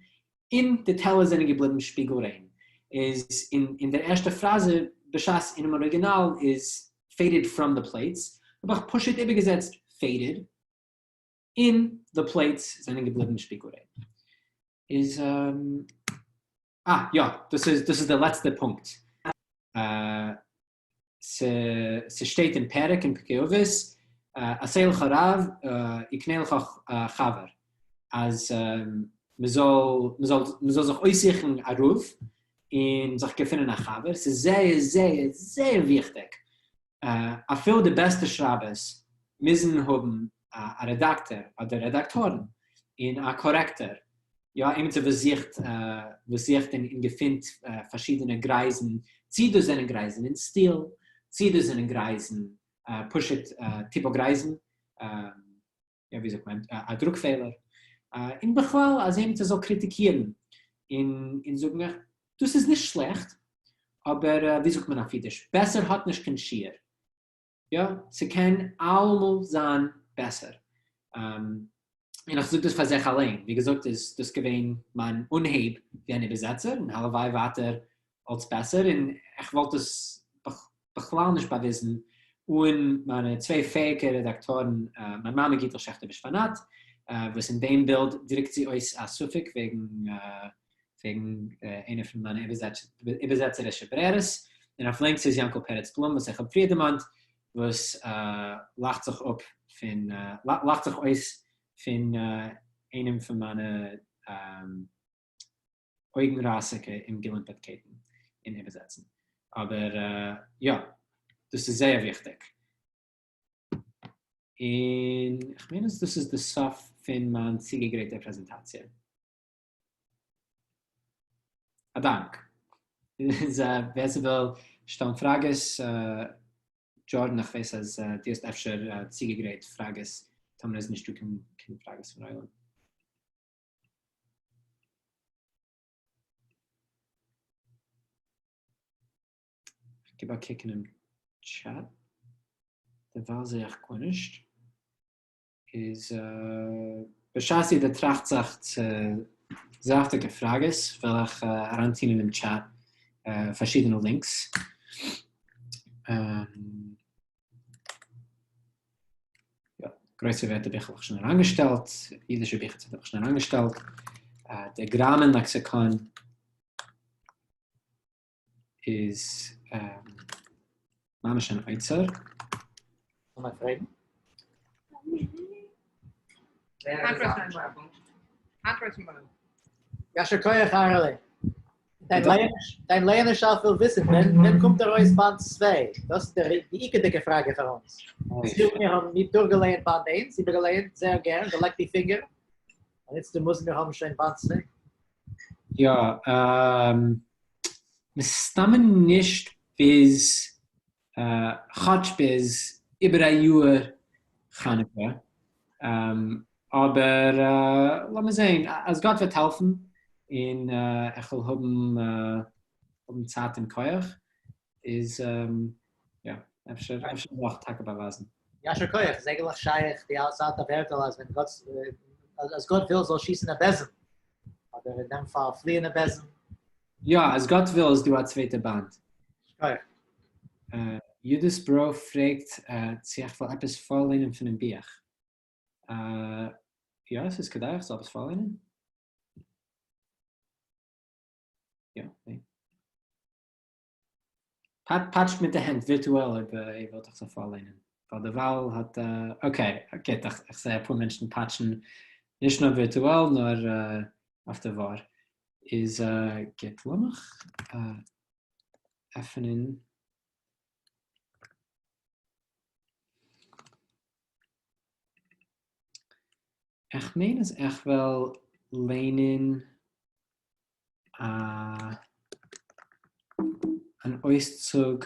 און די טעלער זענען געבליבן שפיגל ריין, איז אין דער ערשטער פראזע, בשעת אינעם אריגינאל איז faded from the plates, האב איך פשוט איבערגעזעצט faded, און the plates זענען געבליבן שפיגל ריין. איז אה, יא, דאס איז דאס איז דער לעצטער פונקט. ס'שטייט אין פרק אין פרקי אבות, עשה לך רב יקנה לך חבר, אז מ'זאל מ'זאל מ'זאל זיך אויסזוכן א רב און זיך געפינען א חבר, ס'איז זייער זייער זייער וויכטיג, אפילו די בעסטע שרייבערס מוזן האבן א רעדאקטאר אדער רעדאקטארן און א קארעקטאר, יא, עמיצער וואס זוכט וואס זוכט און געפינט פארשידענע גרייזן, צי דאס זענען גרייזן אין סטיל, צי דאס זענען גרייזן פשוט טיפאגרייזן, יא ווי זאגט מען, א דרוק פעלער, און בכלל אז עמיצער זאל קריטיקירן און און זאגן דאס איז נישט שלעכט, אבער ווי זאגט מען אויף אידיש, בעסער האט נישט קיין שיעור. יא, ס'קען אלעמאל זיין בעסער. און איך זאג דאס פאר זיך אליין, ווי געזאגט איז דאס געווען מיין אנהייב ווי אן איבערזעצער, און הלוואי ווייטער אלס בעסער, און איך וואלט עס בכלל נישט באוויזן אן מיינע צוויי פעאיגע רעדאקטארן, מיין מאמע גיטל שעכטער בשפאנאט, וואס אין דעם בילד דרוקט זי אויס א ספק וועגן וועגן איינע פון מיינע איבערזעצערישע ברירות, און אויף לינקס איז יאנקל פרץ בלום וואס איך האב פריער דערמאנט, וואס לאכט זיך אפ פון, לאכט זיך אויס פון איינעם פון מיינע אויגנרייסיגע אומגעלומפערטקייטן אין איבערזעצן. אבער יא, דאס איז זייער וויכטיג. און איך מיין אז דאס איז די סוף פון מיין צוגעגרייטע פרעזענטאציע. א דאנק. איז ווער ס'וויל שטעלן פראגעס, דזשארדען איך ווייס אז דו האסט אפשר צוגעגרייט פראגעס, טאמער איז נישטא קיין פראגעס פון עולם. כ'גיב א קוק אינעם טשעט, דערווייל זעה איך גארנישט. איז בשעת איר דערטראכט זיך צו זאפטיגע פראגעס וועל איך אריינטון אינעם טשעט פארשידענע links. יא, גרויסע ווערטער ביכל האב איך שוין אריינגעשטעלט, אידישע ביכער צייט האב איך שוין אריינגעשטעלט, דער גראמען לעקסיקאן איז ממש אן אוצר. זאל מען פרעגן? יישר כח אהרעלע. דיין לייענערשאפט וויל וויסן ווען ווען קומט ארויס באנד צוויי? דאס איז די עיקרדיגע פראגע פאר אונז. מיר האבן ניט דורכגעלייענט באנד איינס, איבערגעלייענט זייער גערן, געלעקט די פינגער, און איצטער מוזן מיר האבן שוין באנד צוויי. יא, מסתמא נישט ביז, כאטש ביז איבער א יאר חנוכה, אבער לאמיר זעהן, אז גאט וועט העלפן און איך וועל האבן האבן צייט און כח, איז יא, אפשר אפשר וועל איך טאקע באווייזן. יישר כח, איז אייגענטליך שייך די אלטע ווערטל אז ווען גאט אז גאט וויל זאל שיסן א בעזעם, אדער אין דעם פאל פליען א בעזעם. יא, אז גאט וויל איז דא א צווייטע באנד. שכוח. יודית בראו פרעגט צו איך וויל עפעס פארליינען פונעם בוך. יא, עס איז כדאי איך זאל עפעס פארליינען? יא, ניין? פאטשט מיט די הענט ווירטועל אויב איר ווילט איך זאל פארליינען. ווייל דערווייל האט okay, גוט, איך זע אפאר מענטשן פאטשן נישט נאר ווירטועל נאר אויף די וואר. איז גוט, לאמיך עפענען. איך מיין אז איך וועל ליינען א אן אויסצוג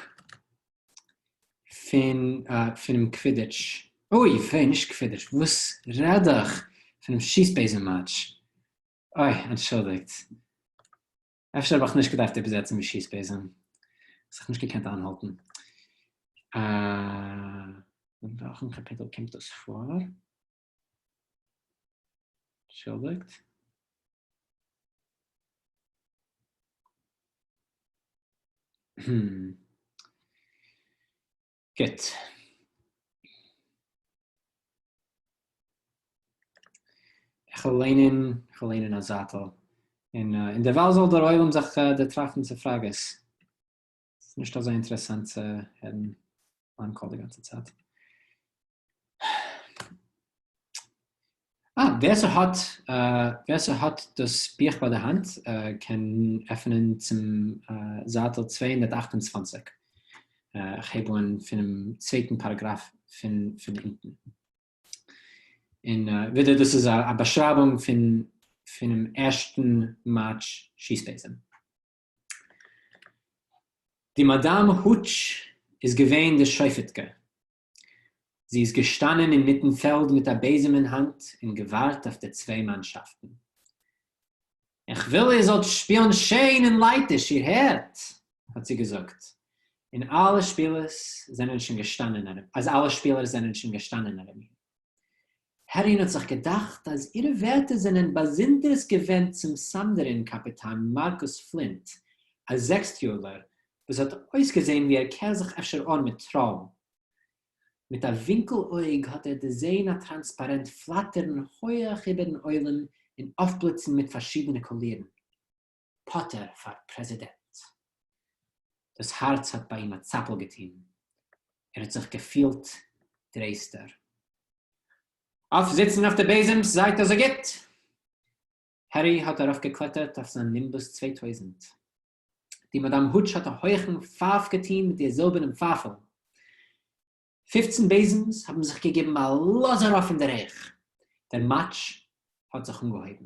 פון פונעם קווידיטש, אוי וויי נישט קווידיטש, וואס רעד איך, פונעם שיסבעזעם מאטש, אוי אנטשולדיגט, אפשר האב איך נישט געדארפט איבערזעצן ווי שיסבעזעם, זיך נישט געקענט איינהאלטן. אין וועלכן קאפיטל קומט דאס פאר? אנטשולדיגט. גוט. איך וועל ליינען, איך וועל ליינען א זייטל. און און דערווייל זאל דער עולם זיך דערטראכטן צו פראגעס. ס'איז נישט אזוי אינטערעסאנט צו הערן מיין קול די גאנצע צייט. אה, ווער ס'האט, ווער ס'האט דאס בוך ביי די האנט קען עפענען צום זייטל 228. איך הייב אן פונעם צווייטן פאראגראף פון פון אונטן. און ווידער דאס איז א באשרייבונג פון פונעם ערשטן מאטש שיסבעזעם. די מאדאם הוטש איז געווען די שופט'קע. זי איז געשטאנען אינמיטן פעלד מיט א בעזעם אין האנט און געווארט אויף די צוויי מאנשאפטן. איך וויל איר זאלט שפילן שיין און לייטיש, איר הערט? האט זי געזאגט, און אלע שפילערס זענען שוין געשטאנען ארום, אז אלע שפילערס זענען שוין געשטאנען ארום איר. הערין האט זיך געדאכט אז אירע ווערטער זענען באזונדערס געווענדט צום סאמדערין קאפיטאן מארקוס פלינט, א זעקסטיארלער וואס האט אויסגעזען ווי ער קער זיך אפשר אן מיט טראלן. מיט א ווינקל אויג האט ער דערזען א טראנספארענט פלאטערן הויעך איבערן עולם און אויפבליצן מיט פארשידענע קאלירן. פאטער פאר פרעזידענט. דאס הארץ האט ביי אים א צאפל געטון. ער האט זיך געפילט דרייסטער. אויף זיצן אויף די בעזעמס זייט אזוי גוט! הערי האט ארויפגעקלעטערט אויף זיין נימבוס 2000. די מאדאם הוטש האט א הויכן פייף געטון מיט איר זילבערנעם פייפל. 15 בעזעמס האבן זיך געגעבן א לאז ארויף אין דער הייך. דער מאטש האט זיך אנגעהויבן.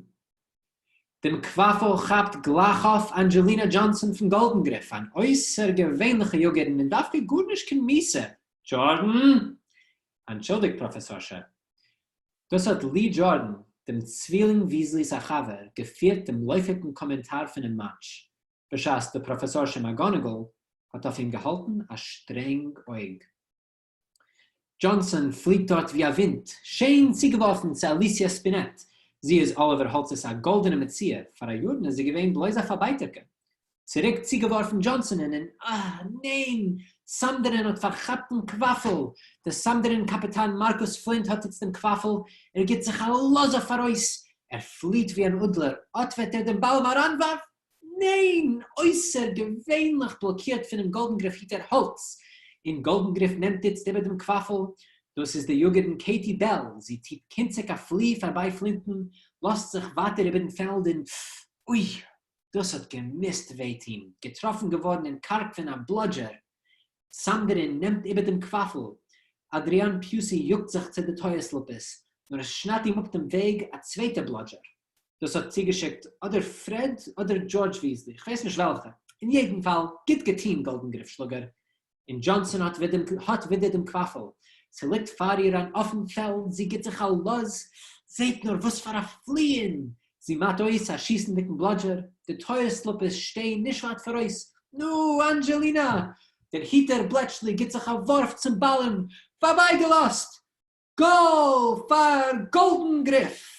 דעם קוואפל כאפט גלייך אויף אנדזשעלינא דזשאנסאן פון גאלדענגריף, אן אויסערגעווענליכע יאגערין און דווקא גארנישט קיין מיאוסע. דזשארדן! אנטשולדיגט פראפעסארשע. דאס האט לי דזשארדן, דעם צווילינג וויזלי'ס א חבר, געפירט דעם לויפיגן קאמענטאר פונעם מאטש, בשעת די פראפעסארשע מאגאנעגל האט אויף אים געהאלטן א שטרענג אויג. דזשאנסאן פליט דארט ווי א ווינט, שיין צוגעווארפן צו אליסיא ספינעט, זי איז אליווער האלצ'ס א גאלדענע מציאה, פאראיארן איז זי געווען בלויז א פארבייטערקע. צוריק צוגעווארפן דזשאנסאנען און אה, ניין! סאמדערען האט פארכאפט דעם קוואפל! דער סאמדערען קאפיטאן מארקוס פלינט האט איצט דעם קוואפל, ער גיט זיך א לאז אויף פאראויס, ער פליט ווי אן אדלער, אט וועט ער דעם באלעם אריינווארפן! ניין! אויסערגעווענליך בלאקירט פונעם גאלדענגריף היטער האלץ, און גאלדענגריף נעמט איצט איבער דעם קוואפל, דאס איז די יאגערין קעיטי בעל, זי טוט קונציג א פלי פארביי פלינטן, לאזט זיך ווייטער איבערן פעלד און אוי! דאס האט געמוזט וויי טוהן, געטראפן געווארן אין קארק פון א בלאדזשער. סאמדערין נעמט איבער דעם קוואפל, אדריאן פיוסי יאגט זיך צו די טויער סלופעס, נאר עס שניידט אים אפ דעם וועג א צווייטער בלאדזשער. דאס האט צוגעשיקט אדער פרעד אדער דזשארדזש וויזלי, כ'ווייס נישט וועלכע, אין יעדן פאל, גוט געטוהן גאלדענגריף שלאגער, און דזשאנסאן האט האט ווידער דעם קוואפל, ס'ליגט פאר איר אן אפן פעלד, זי גיט זיך א לאז, זעט נאר וואס פאר א פליען! זי מיידט אויס א שיסנדיגן בלאדזשער, די טויער סלופעס שטייען נישט ווייט פאראויס, נו, אנדזשעלינא! דער היטער בלעטשלי גיט זיך א ווארף צום באלעם, פארבייגעלאזט! גאל פאר גאלדן גריף!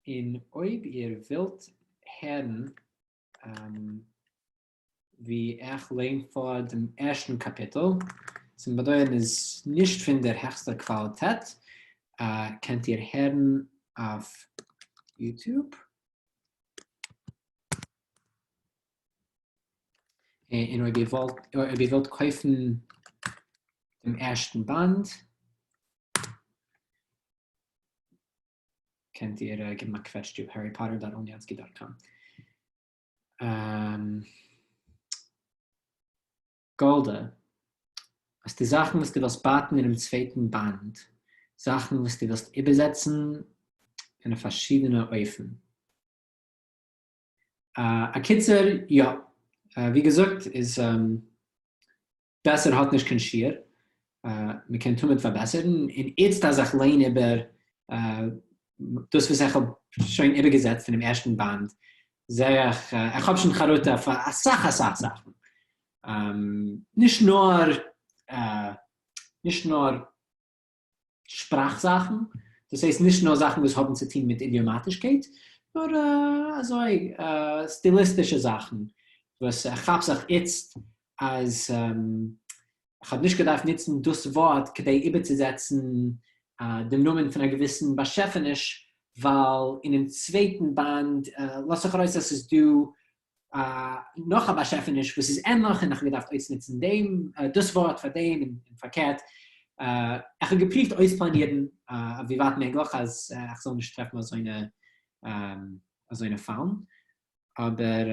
און אויב איר ווילט הערן ווי איך ליין פאר דעם ערשטן קאפיטל, צום באדויערן איז נישט פון דער העכסטער קוואליטעט, קענט איר הערן אויף YouTube. און אויב איר וואלט אויב איר ווילט קויפן דעם ערשטן באנד קענט איר געבן א קוועטש צו harrypotter dot onlyansky dot com. גאלדע, האסטו זאכן וואס דו ווילסט בייטן אינעם צווייטן באנד, זאכן וואס דו ווילסט איבערזעצן אין א פארשידענע אופן? א קיצור, יא. ווי געזאגט איז בעסער האט נישט קיין שיעור, מען קען תמיד פארבעסערן, און איצט אז איך ליין איבער דאס וואס איך האב שוין איבערגעזעצט פונעם ערשטן באנד, זע איך, איך האב שוין חרטה אויף אסאך אסאך זאכן, נישט נאר נישט נאר שפראך זאכן, דאס הייסט נישט נאר זאכן וואס האבן צו טון מיט אידיאמאטישקייט, נאר אזוי סטיליסטישע זאכן וואס איך כאפ זיך איצט אז איך האב נישט געדארפט נוצן דאס ווארט כדי איבערצוזעצן דעם נאמען פון א געוויסן באשעפעניש, ווייל אינעם צווייטן באנד לאזט זיך ארויס אז ס'איז דא נאך א באשעפעניש וואס איז ענליך און איך האב געדארפט אויסנוצן דעם דאס ווארט פאר דעם און פארקערט. איך האב געפריווט אויספלאנירן אויף ווי ווייט מעגליך אז איך זאל נישט טרעפן אזוינע אזוינע פאלן, אבער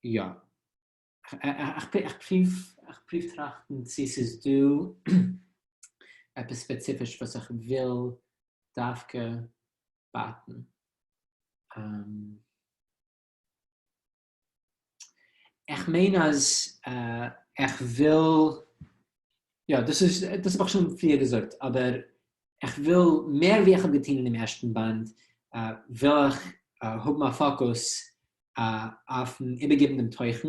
יא. איך פריוו איך פריוו טראכטן צו ס'איז דא עפעס ספעציפיש וואס איך וויל דווקא בייטן. איך מיין אז איך וויל, יא דאס איז, דאס האב איך שוין פריער געזאגט, אבער איך וויל מער ווי איך האב געטון אינעם ערשטן באנד, וויל איך האבן א פאקוס אויפן איבערגעבן דעם תוכן,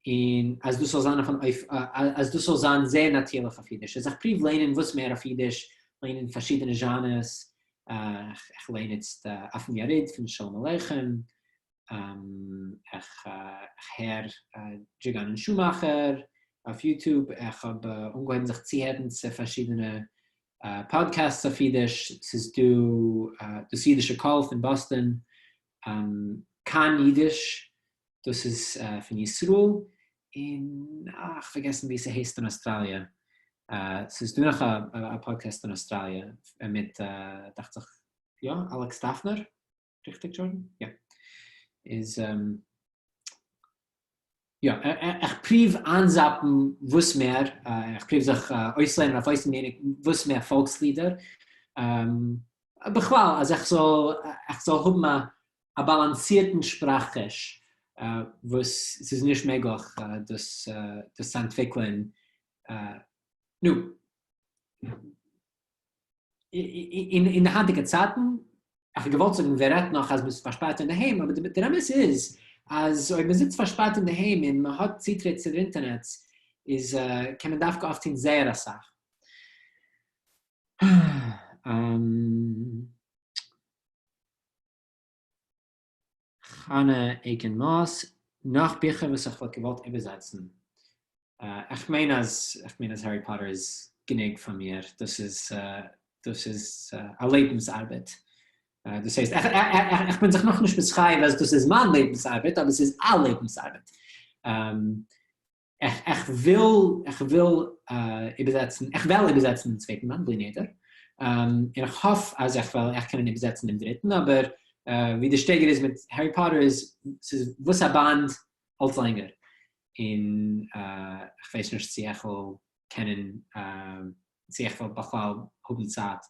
און אז דאס זאל זיין אויף אן אויף אז דאס זאל זיין זייער נאטירליך אויף אידיש. אז איך פרואוו לערנען וואס מער אויף אידיש, לערנען פארשידענע זשאנערס, איך לערן איצט אויפן יריד פון שלום עליכם, איך הער דזשיגאן און שומאכער אויף YouTube, איך האב אנגעהויבן זיך צוהערן צו פארשידענע פאדקעסטס אויף אידיש, ס'איז דא דאס אידישע קול פון באסטאן, כאן אידיש, דאס איז פון ישראל, און אה, כ'פארגעסן ווי ס'הייסט אין אוסטראליע, ס'איז דא נאך א פאדקעסט אין אוסטראליע מיט דאכט זיך יא אלעקס דאפנער. ריכטיג דזשארדען? יא. איז יא, איך פריוו איינזאפן וואס מער, איך פריוו זיך אויסלערנען אויף אויסנווייניג וואס מער פאלקסלידער, בכלל אז איך זאל איך זאל האבן א א באלאנסירטן שפראך-חוש, וואס ס'איז נישט מעגליך דאס דאס צו אנטוויקלען, נו, אין די היינטיגע צייטן, איך האב געוואלט זאגן ווער רעדט נאך אז מ'איז פארשפארט אינדערהיים, אבער דער אמת איז אז אויב מ'זיצט פארשפארט אינדערהיים און מ'האט צוטריט צו דער אינטערנעט איז קען מען דווקא אויפטון זייער אסאך. חנה עיקן מאס, נאך ביכער וואס איך וואלט געוואלט איבערזעצן. איך מיין אז איך מיין אז הערי פאטער איז גענוג פאר מיר, דאס איז דאס איז א לעבנס ארבעט. דאס הייסט איך בין זיך נאכנישט מתחייב אז דאס איז מיין לעבנס ארבעט, אבער ס'איז א לעבנס ארבעט. איך וויל איך וויל איבערזעצן איך וועל איבערזעצן דעם צווייטן באנד בלי נדר, און איך האף אז איך וועל אויך קענען איבערזעצן דעם דריטן, אבער ווי די שטייגער איז מיט הערי פאטער איז ס'איז וואס א באנד אלץ לענגער, און איך ווייס נישט צו איך וועל קענען צו איך וועל בכלל האבן צייט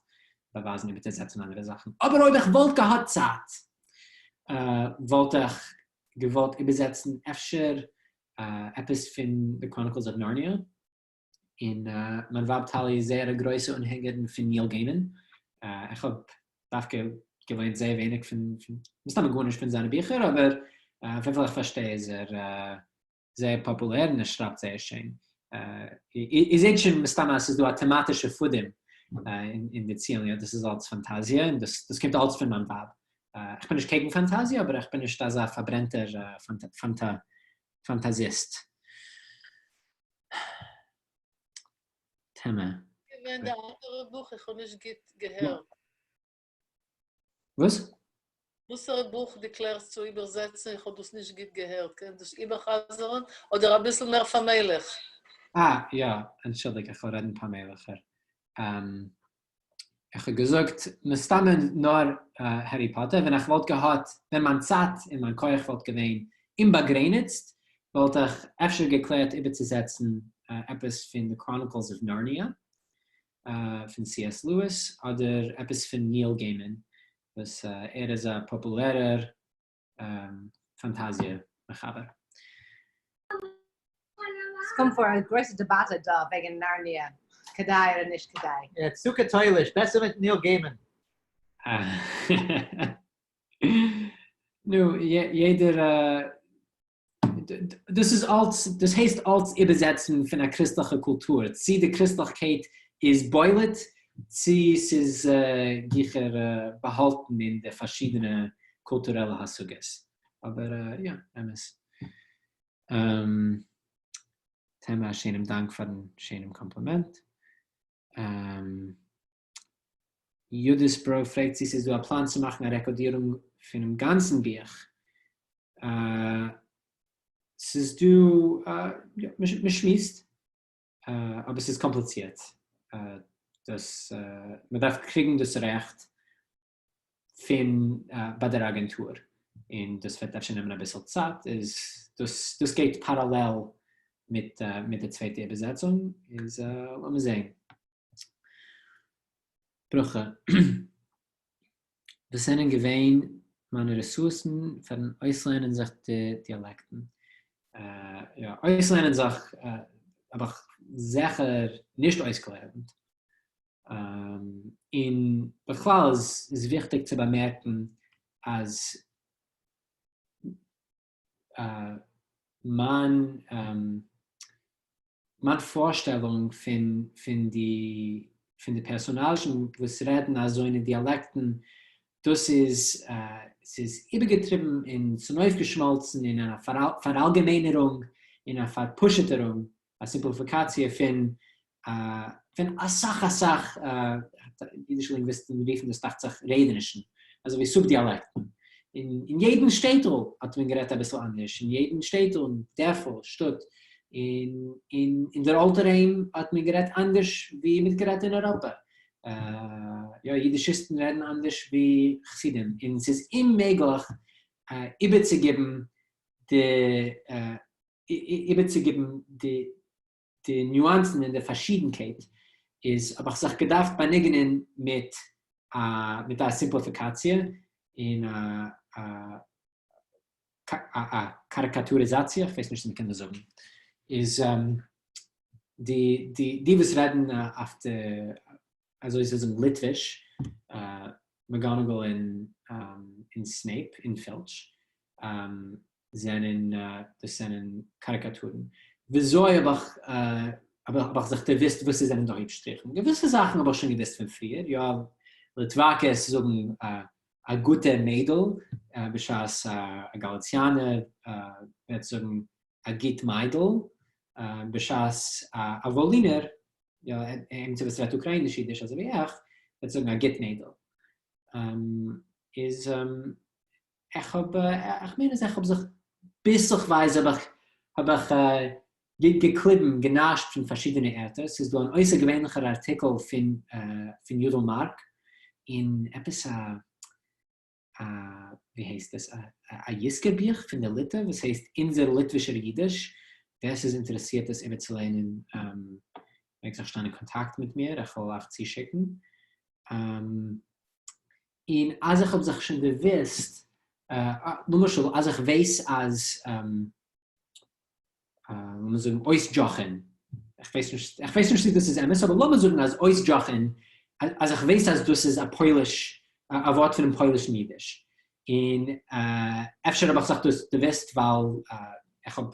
באווייזן איבערצוזעצן אנדערע זאכן, אבער אויב איך וואלט געהאט צייט וואלט איך געוואלט איבערזעצן אפשר עפעס פון The Chronicles of Narnia, און מיין ווייב טאלי איז זייער א גרויסע אנהענגערין פון ניעל געימען, איך האב דווקא געליינט זייער ווייניג פון, מסתמא גארנישט פון זיינע ביכער, אבער וויפיל איך פארשטיי איז ער זייער פאפולער און ער שרייבט זייער שיין. איר זעט שוין מסתמא אז ס'איז דא א טעמאטישע פאדעם אין די צילן, יא, דאס איז אלץ פאנטאזיע און דאס קומט אלץ פון מיין ווייב. איך בין נישט קעגן פאנטאזיע אבער איך בין נישט אזא פארברענטער פאנטאזיסט. טעמע. געווען די אנדערע בוך? איך האב נישט גוט געהערט. וואס? וואסערע בוך דו קלערסט צו איבערזעצן? איך האב דאס נישט גוט געהערט, קענסט דאס איבערחזר'ן? אדער אביסל מער פאמעליך? אה, יא, אנטשולדיג, איך וועל רעדן פאמעליכער. איך האב געזאגט מסתמא נאר הערי פאטער, ווען איך וואלט געהאט, ווען מיין צייט און מיין כח וואלט געווען אומבאגרעניצט, וואלט איך אפשר געקלערט איבערצוזעצן עפעס פון The Chronicles of Narnia פון סי עס לואיס, אדער עפעס פון ניעל געימען, וואס ער איז א פאפולערער פאנטאזיע מחבר. ס'קומט פאר א גרויסע דעבאטע דא וועגן נארניע, כדאי אדער נישט כדאי. יא, צו קאטויליש, בעסער מיט ניל געימען. נו, יעדער, דאס איז אלץ, דאס הייסט אלץ איבערזעצן פון א קריסטליכע קולטור, צי די קריסטליכקייט איז בולט, צי ס'איז גיכער באהאלטן אין די פארשידענע קולטורעלע השגות. אבער יא, אמת. טעמע, א שענעם דאנק פארן שענעם קאמפלימענט. יודיס בראו פרעגט צי ס'איז דא א פלאן צו מאכן א רעקארדירונג פונעם גאנצן בוך. ס'איז דא, מ'שמועסט, אבער ס'איז קאמפליצירט. דאס, מ'דארף קריגן דאס רעכט פון ביי דער אגענטור, און דאס וועט אפשר נעמען אביסל צייט, איז דאס דאס גייט פאראלעל מיט מיט די צווייטע איבערזעצונג, איז לאמיר זעהן. ברכה. וואס זענען געווען מיינע רעסורסן פארן אויסלערנען זיך די דיאלעקטן? יא, אויסלערנען זיך האב איך זיכער נישט אויסגעלערנט, און בכלל איז וויכטיג צו באמערקן אז מיין מיין פארשטעלונג פון פון די פון די פערסאנאזשן וואס רעדן אזוינע דיאלעקטן, דאס איז ס'איז איבערגעטריבן און צונויפגעשמאלצן אין א פאראלגעמיינערונג און א פארפשוטערונג, א סימפליפיקאציע פון פון אסאך אסאך, אידישע לינגוויסטן רופן דאס דאכט זיך רעדענישן, אזוי ווי סוב-דיאלעקטן. אין יעדן שטעטל האט מען גערעדט אביסל אנדערש, אין יעדן שטעטל און דערפל, שטאט, און אין דער אלטער היים האט מען גערעדט אנדערש ווי מ'האט גערעדט אין אייראפע. יא, יידישיסטן רעדן אנדערש ווי חסידים, און ס'איז אוממעגליך איבערצוגיבן די איבערצוגיבן די די ניואנסן און די פארשידנקייט, איז האב איך זיך געדארפט באנוגענען מיט א מיט א סימפליפיקאציע און א א קאריקאטוריזאציע, איך ווייס נישט צו מ'קען דאס זאגן, איז די די די וואס רעדן אויף די אזוי צו זאגן ליטוויש, מעקגאנאגאל און און סנעיפ און פילטש, זענען דאס זענען קאריקאטורן. וויאזוי האב איך האב איך זיך דערוואוסט וואס עס זענען די הויפט שטריכן? געוויסע זאכן האב איך שוין געוואוסט פון פריער, יא, ליטוואקעס זאגן א גוטע מיידל, בשעת א גאליציאנער וועט זאגן א גוט מיידל, בשעת א וואלינער, יא, עמיצער וואס רעדט אוקראיניש אידיש אזוי ווי איך, וועט זאגן א גוט מיידל. איז איך האב, איך מיין אז איך האב זיך ביסלעכווייז האב איך, האב איך געקליבן, גענאשט פון פארשידענע ערטער, ס'איז דא אן אויסערגעווענליכער ארטיקל פון פון יודל מארק אין עפעס א א ווי הייסט עס א א יזכור בוך פון די ליטע וואס הייסט אונזער ליטווישער אידיש, ווער ס'איז אינטערעסירט עס איבערצולייענען מעג זיך שטיין אין קאנטאקט מיט מיר, איך וועל אייך צושיקן. און אז איך האב זיך שוין דערוואוסט, למשל אז איך ווייס אז, לאמיר זאגן אויסדזשאכען, איך ווייס נישט, איך ווייס נישט צו דאס איז אמת, אבער לאמיר זאגן אז אויסדזשאכען, אז איך ווייס אז דאס איז א פויליש, א ווארט פונעם פוילישן אידיש, און אפשר האב איך זיך דאס דערוואוסט ווייל איך האב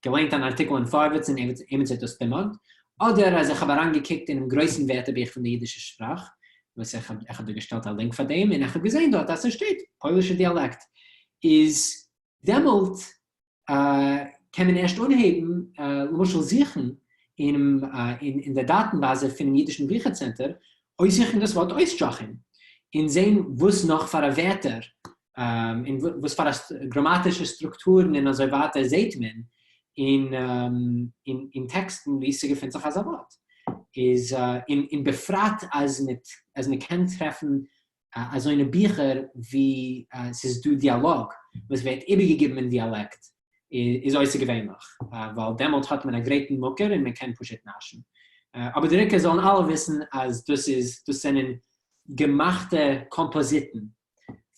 געליינט אן ארטיקל אין פארווערטס און עימיצער האט דאס דערמאנט, אדער אז איך האב אריינגעקוקט אינעם גרויסן ווערטערבוך פון די אידישע שפראך, וואס איך האב איך האב דא געשטעלט א לינק פאר דעם, און איך האב געזען דארט אז ס'שטייט פוילישע דיאלעקט, איז דעמאלט קען מען ערשט אנהייבן למשל זוכן אינעם אין דער דאטן-באזע פונעם אידישן ביכער צענטער, אויסזוכן דאס ווארט אויסטשאכען, און זען וואס נאך פאר א ווערטער און וואס פאר א גראמאטישע סטרוקטורן און אזוי ווייטער זעהט מען אין טעקסטן וואו ס'געפינט זיך אזא ווארט. איז און בפרט אז אז מ'קען טרעפן אזוינע ביכער וואו ס'איז דא דיאלאג וואס ווערט איבערגעגיבן אין דיאלעקט איז אויסערגעווענליך ווייל דעמאלט האט מען א גרייטן מקור און מען קען פשוט נאשן. אבער דער עיקר זאלן אלע וויסן אז דאס איז דאס זענען געמאכטע קאמפאזיטן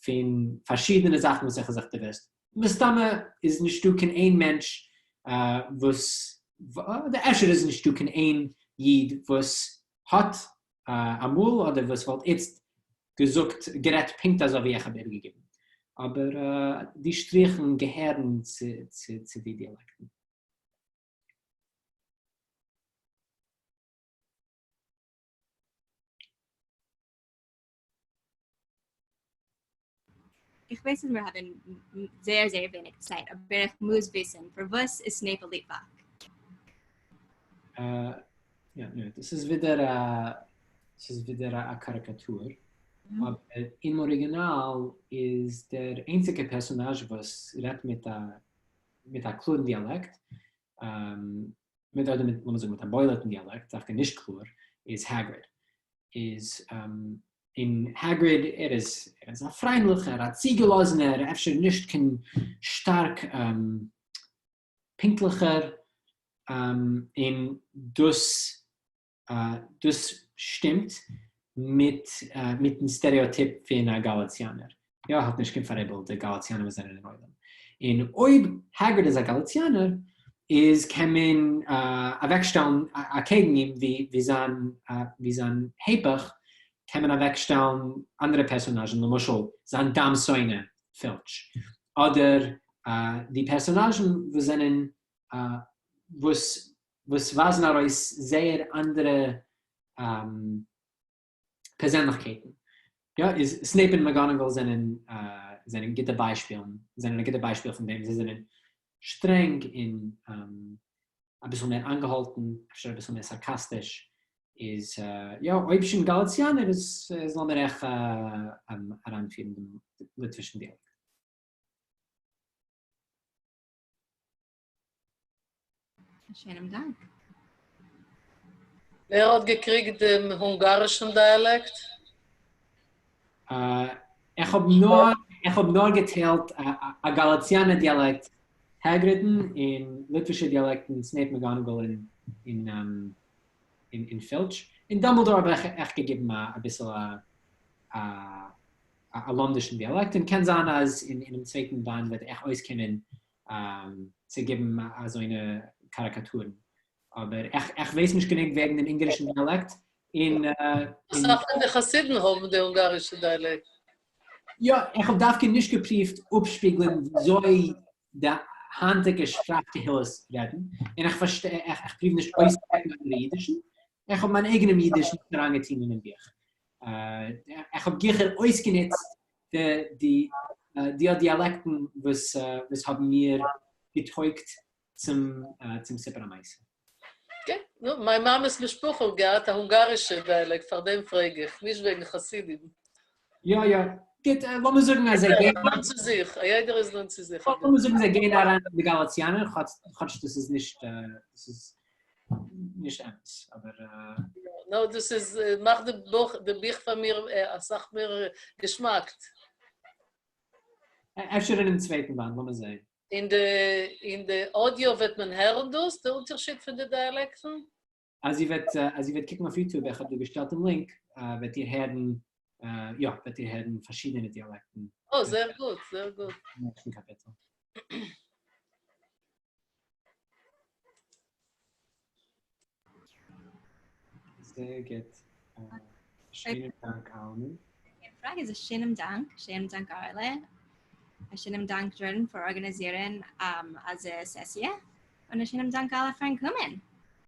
פון פארשידענע זאכן וואס איך האב זיך דערוואוסט. מסתמא איז נישטא קיין איין מענטש וואס, אדער אפשר איז נישטא קיין איין איד וואס האט אמאל אדער וואס וואלט איצט געזאגט, גערעדט פונקט אזוי ווי איך האב איבערגעגעבן. אבער די שטריכן געהערן צו די דיאלעקטן. איך ווייס אז מיר האבן זייער זייער ווייניג צייט אבער איך מוז וויסן פארוואס איז סנעיפ א ליטוואק? יא נו דאס איז ווידער א דאס איז ווידער א קאריקאטור אבער אין אריגינאל איז דער איינציגער פערסאנאזש וואס רעדט מיט א מיט א קלארן דיאלעקט מיט אדער מיט לאמיר זאגן מיט א בולט'ן דיאלעקט דווקא נישט קלאר איז העגריד איז און העגריד ער איז ער איז א פריינדליכער א צוגעלאזענער אפשר נישט קיין שטארק פונקטליכער און דאס דאס שטימט מיט מיטן סטערעאטיפ פון א גאליציאנער יא האט נישט קיין פאראיבל די גאליציאנער וואס זענען אין עולם און אויב העגריד איז א גאליציאנער איז קען מען אוועקשטעלן אקעגן אים ווי זיין ווי זיין היפך קען מען אוועקשטעלן אנדערע פערסאנאזשן למשל זיין דם שונא פילטש אדער די פערסאנאזשן וואס זענען וואס וואס ווייזן ארויס זייער אנדערע פערזענליכקייטן. יא, איז סנעיפ און מעקגאנאגאל זענען זענען גוטע ביישפילן, זענען א גוטע ביישפיל פון דעם, זיי זענען שטרענג און אביסל מער איינגעהאלטן, אפשר אביסל מער סארקאסטיש, איז יא, אויב שוין גאליציאנער איז לאמיר אויך אריינפירן דעם ליטווישן דיאלעקט. א שענעם דאנק. ווער האט געקריגט דעם הונגארישן דיאלעקט? איך האב נאר איך האב נאר געטיילט א גאליציאנער דיאלעקט העגרידן און ליטווישע דיאלעקטן סנעיפ מעקגאנעגאל און און פילטש, און דאמבלדאר האב איך אויך געגעבן אביסל א א לומדישן דיאלעקט, און קען זיין אז אינעם צווייטן באנד וועט אויך אויסקומען צו געבן אזוינע קאריקאטורן. אבער איך ווייס נישט גענוג וועגן דעם אונגארישן דיאלעקט, און. אסאך פון די חסידים האבן די אונגארישע דיאלעקט. יא, איך האב דווקא נישט געפריווט אפשפיגלען וויאזוי די היינטיגע שפראך קהילות רעדן, און איך פארשטיי, איך פריוו נישט אויסצומעקן אנדערע אידישן, איך האב מיין אייגענעם אידיש נישט אריינגעטון אינעם בוך. איך האב גיכער אויסגענוצט די די דיאלעקטן וואס האבן מיר געטויגט צום סיפור המעשה. כן, נו, מיין מאמע'ס משפחה האט געהאט א הונגארישע דיאלעקט, פאר דעם פרעג איך, נישט וועגן חסידים. יא יא, גוט, לאמיר זאגן אז זיי גייען. נאנט צו זיך, א יעדער איז נאנט צו זיך. לאמיר זאגן זיי גייען אריין אין די גאליציאנער, כאטש דאס איז נישט, דאס איז נישט אמת, אבער. נו, דאס איז, מאכט די בוך, די בוך פאר מיר אסאך מער געשמאק. אפשר אינעם צווייטן באנד, לאמיר זען. אין די אין די audio וועט מען הערן דאס, די אונטערשיד פון די דיאלעקטן? אז איר וועט אז איר וועט קוקן אויף YouTube, איך האב דא געשטעלט דעם link, וועט איר הערן, יא, וועט איר הערן פארשידענע דיאלעקטן. אה, זייער גוט, זייער גוט. אין ערשטן קאפיטל. זייער גוט. שיינעם דאנק אלעמען. קיין פראגע איז א שענעם דאנק, שענעם דאנק אהרלע, א שענעם דאנק דזשארדען פאר ארגאניזירן אזא סעסיע, און א שענעם דאנק אלע פארן קומען.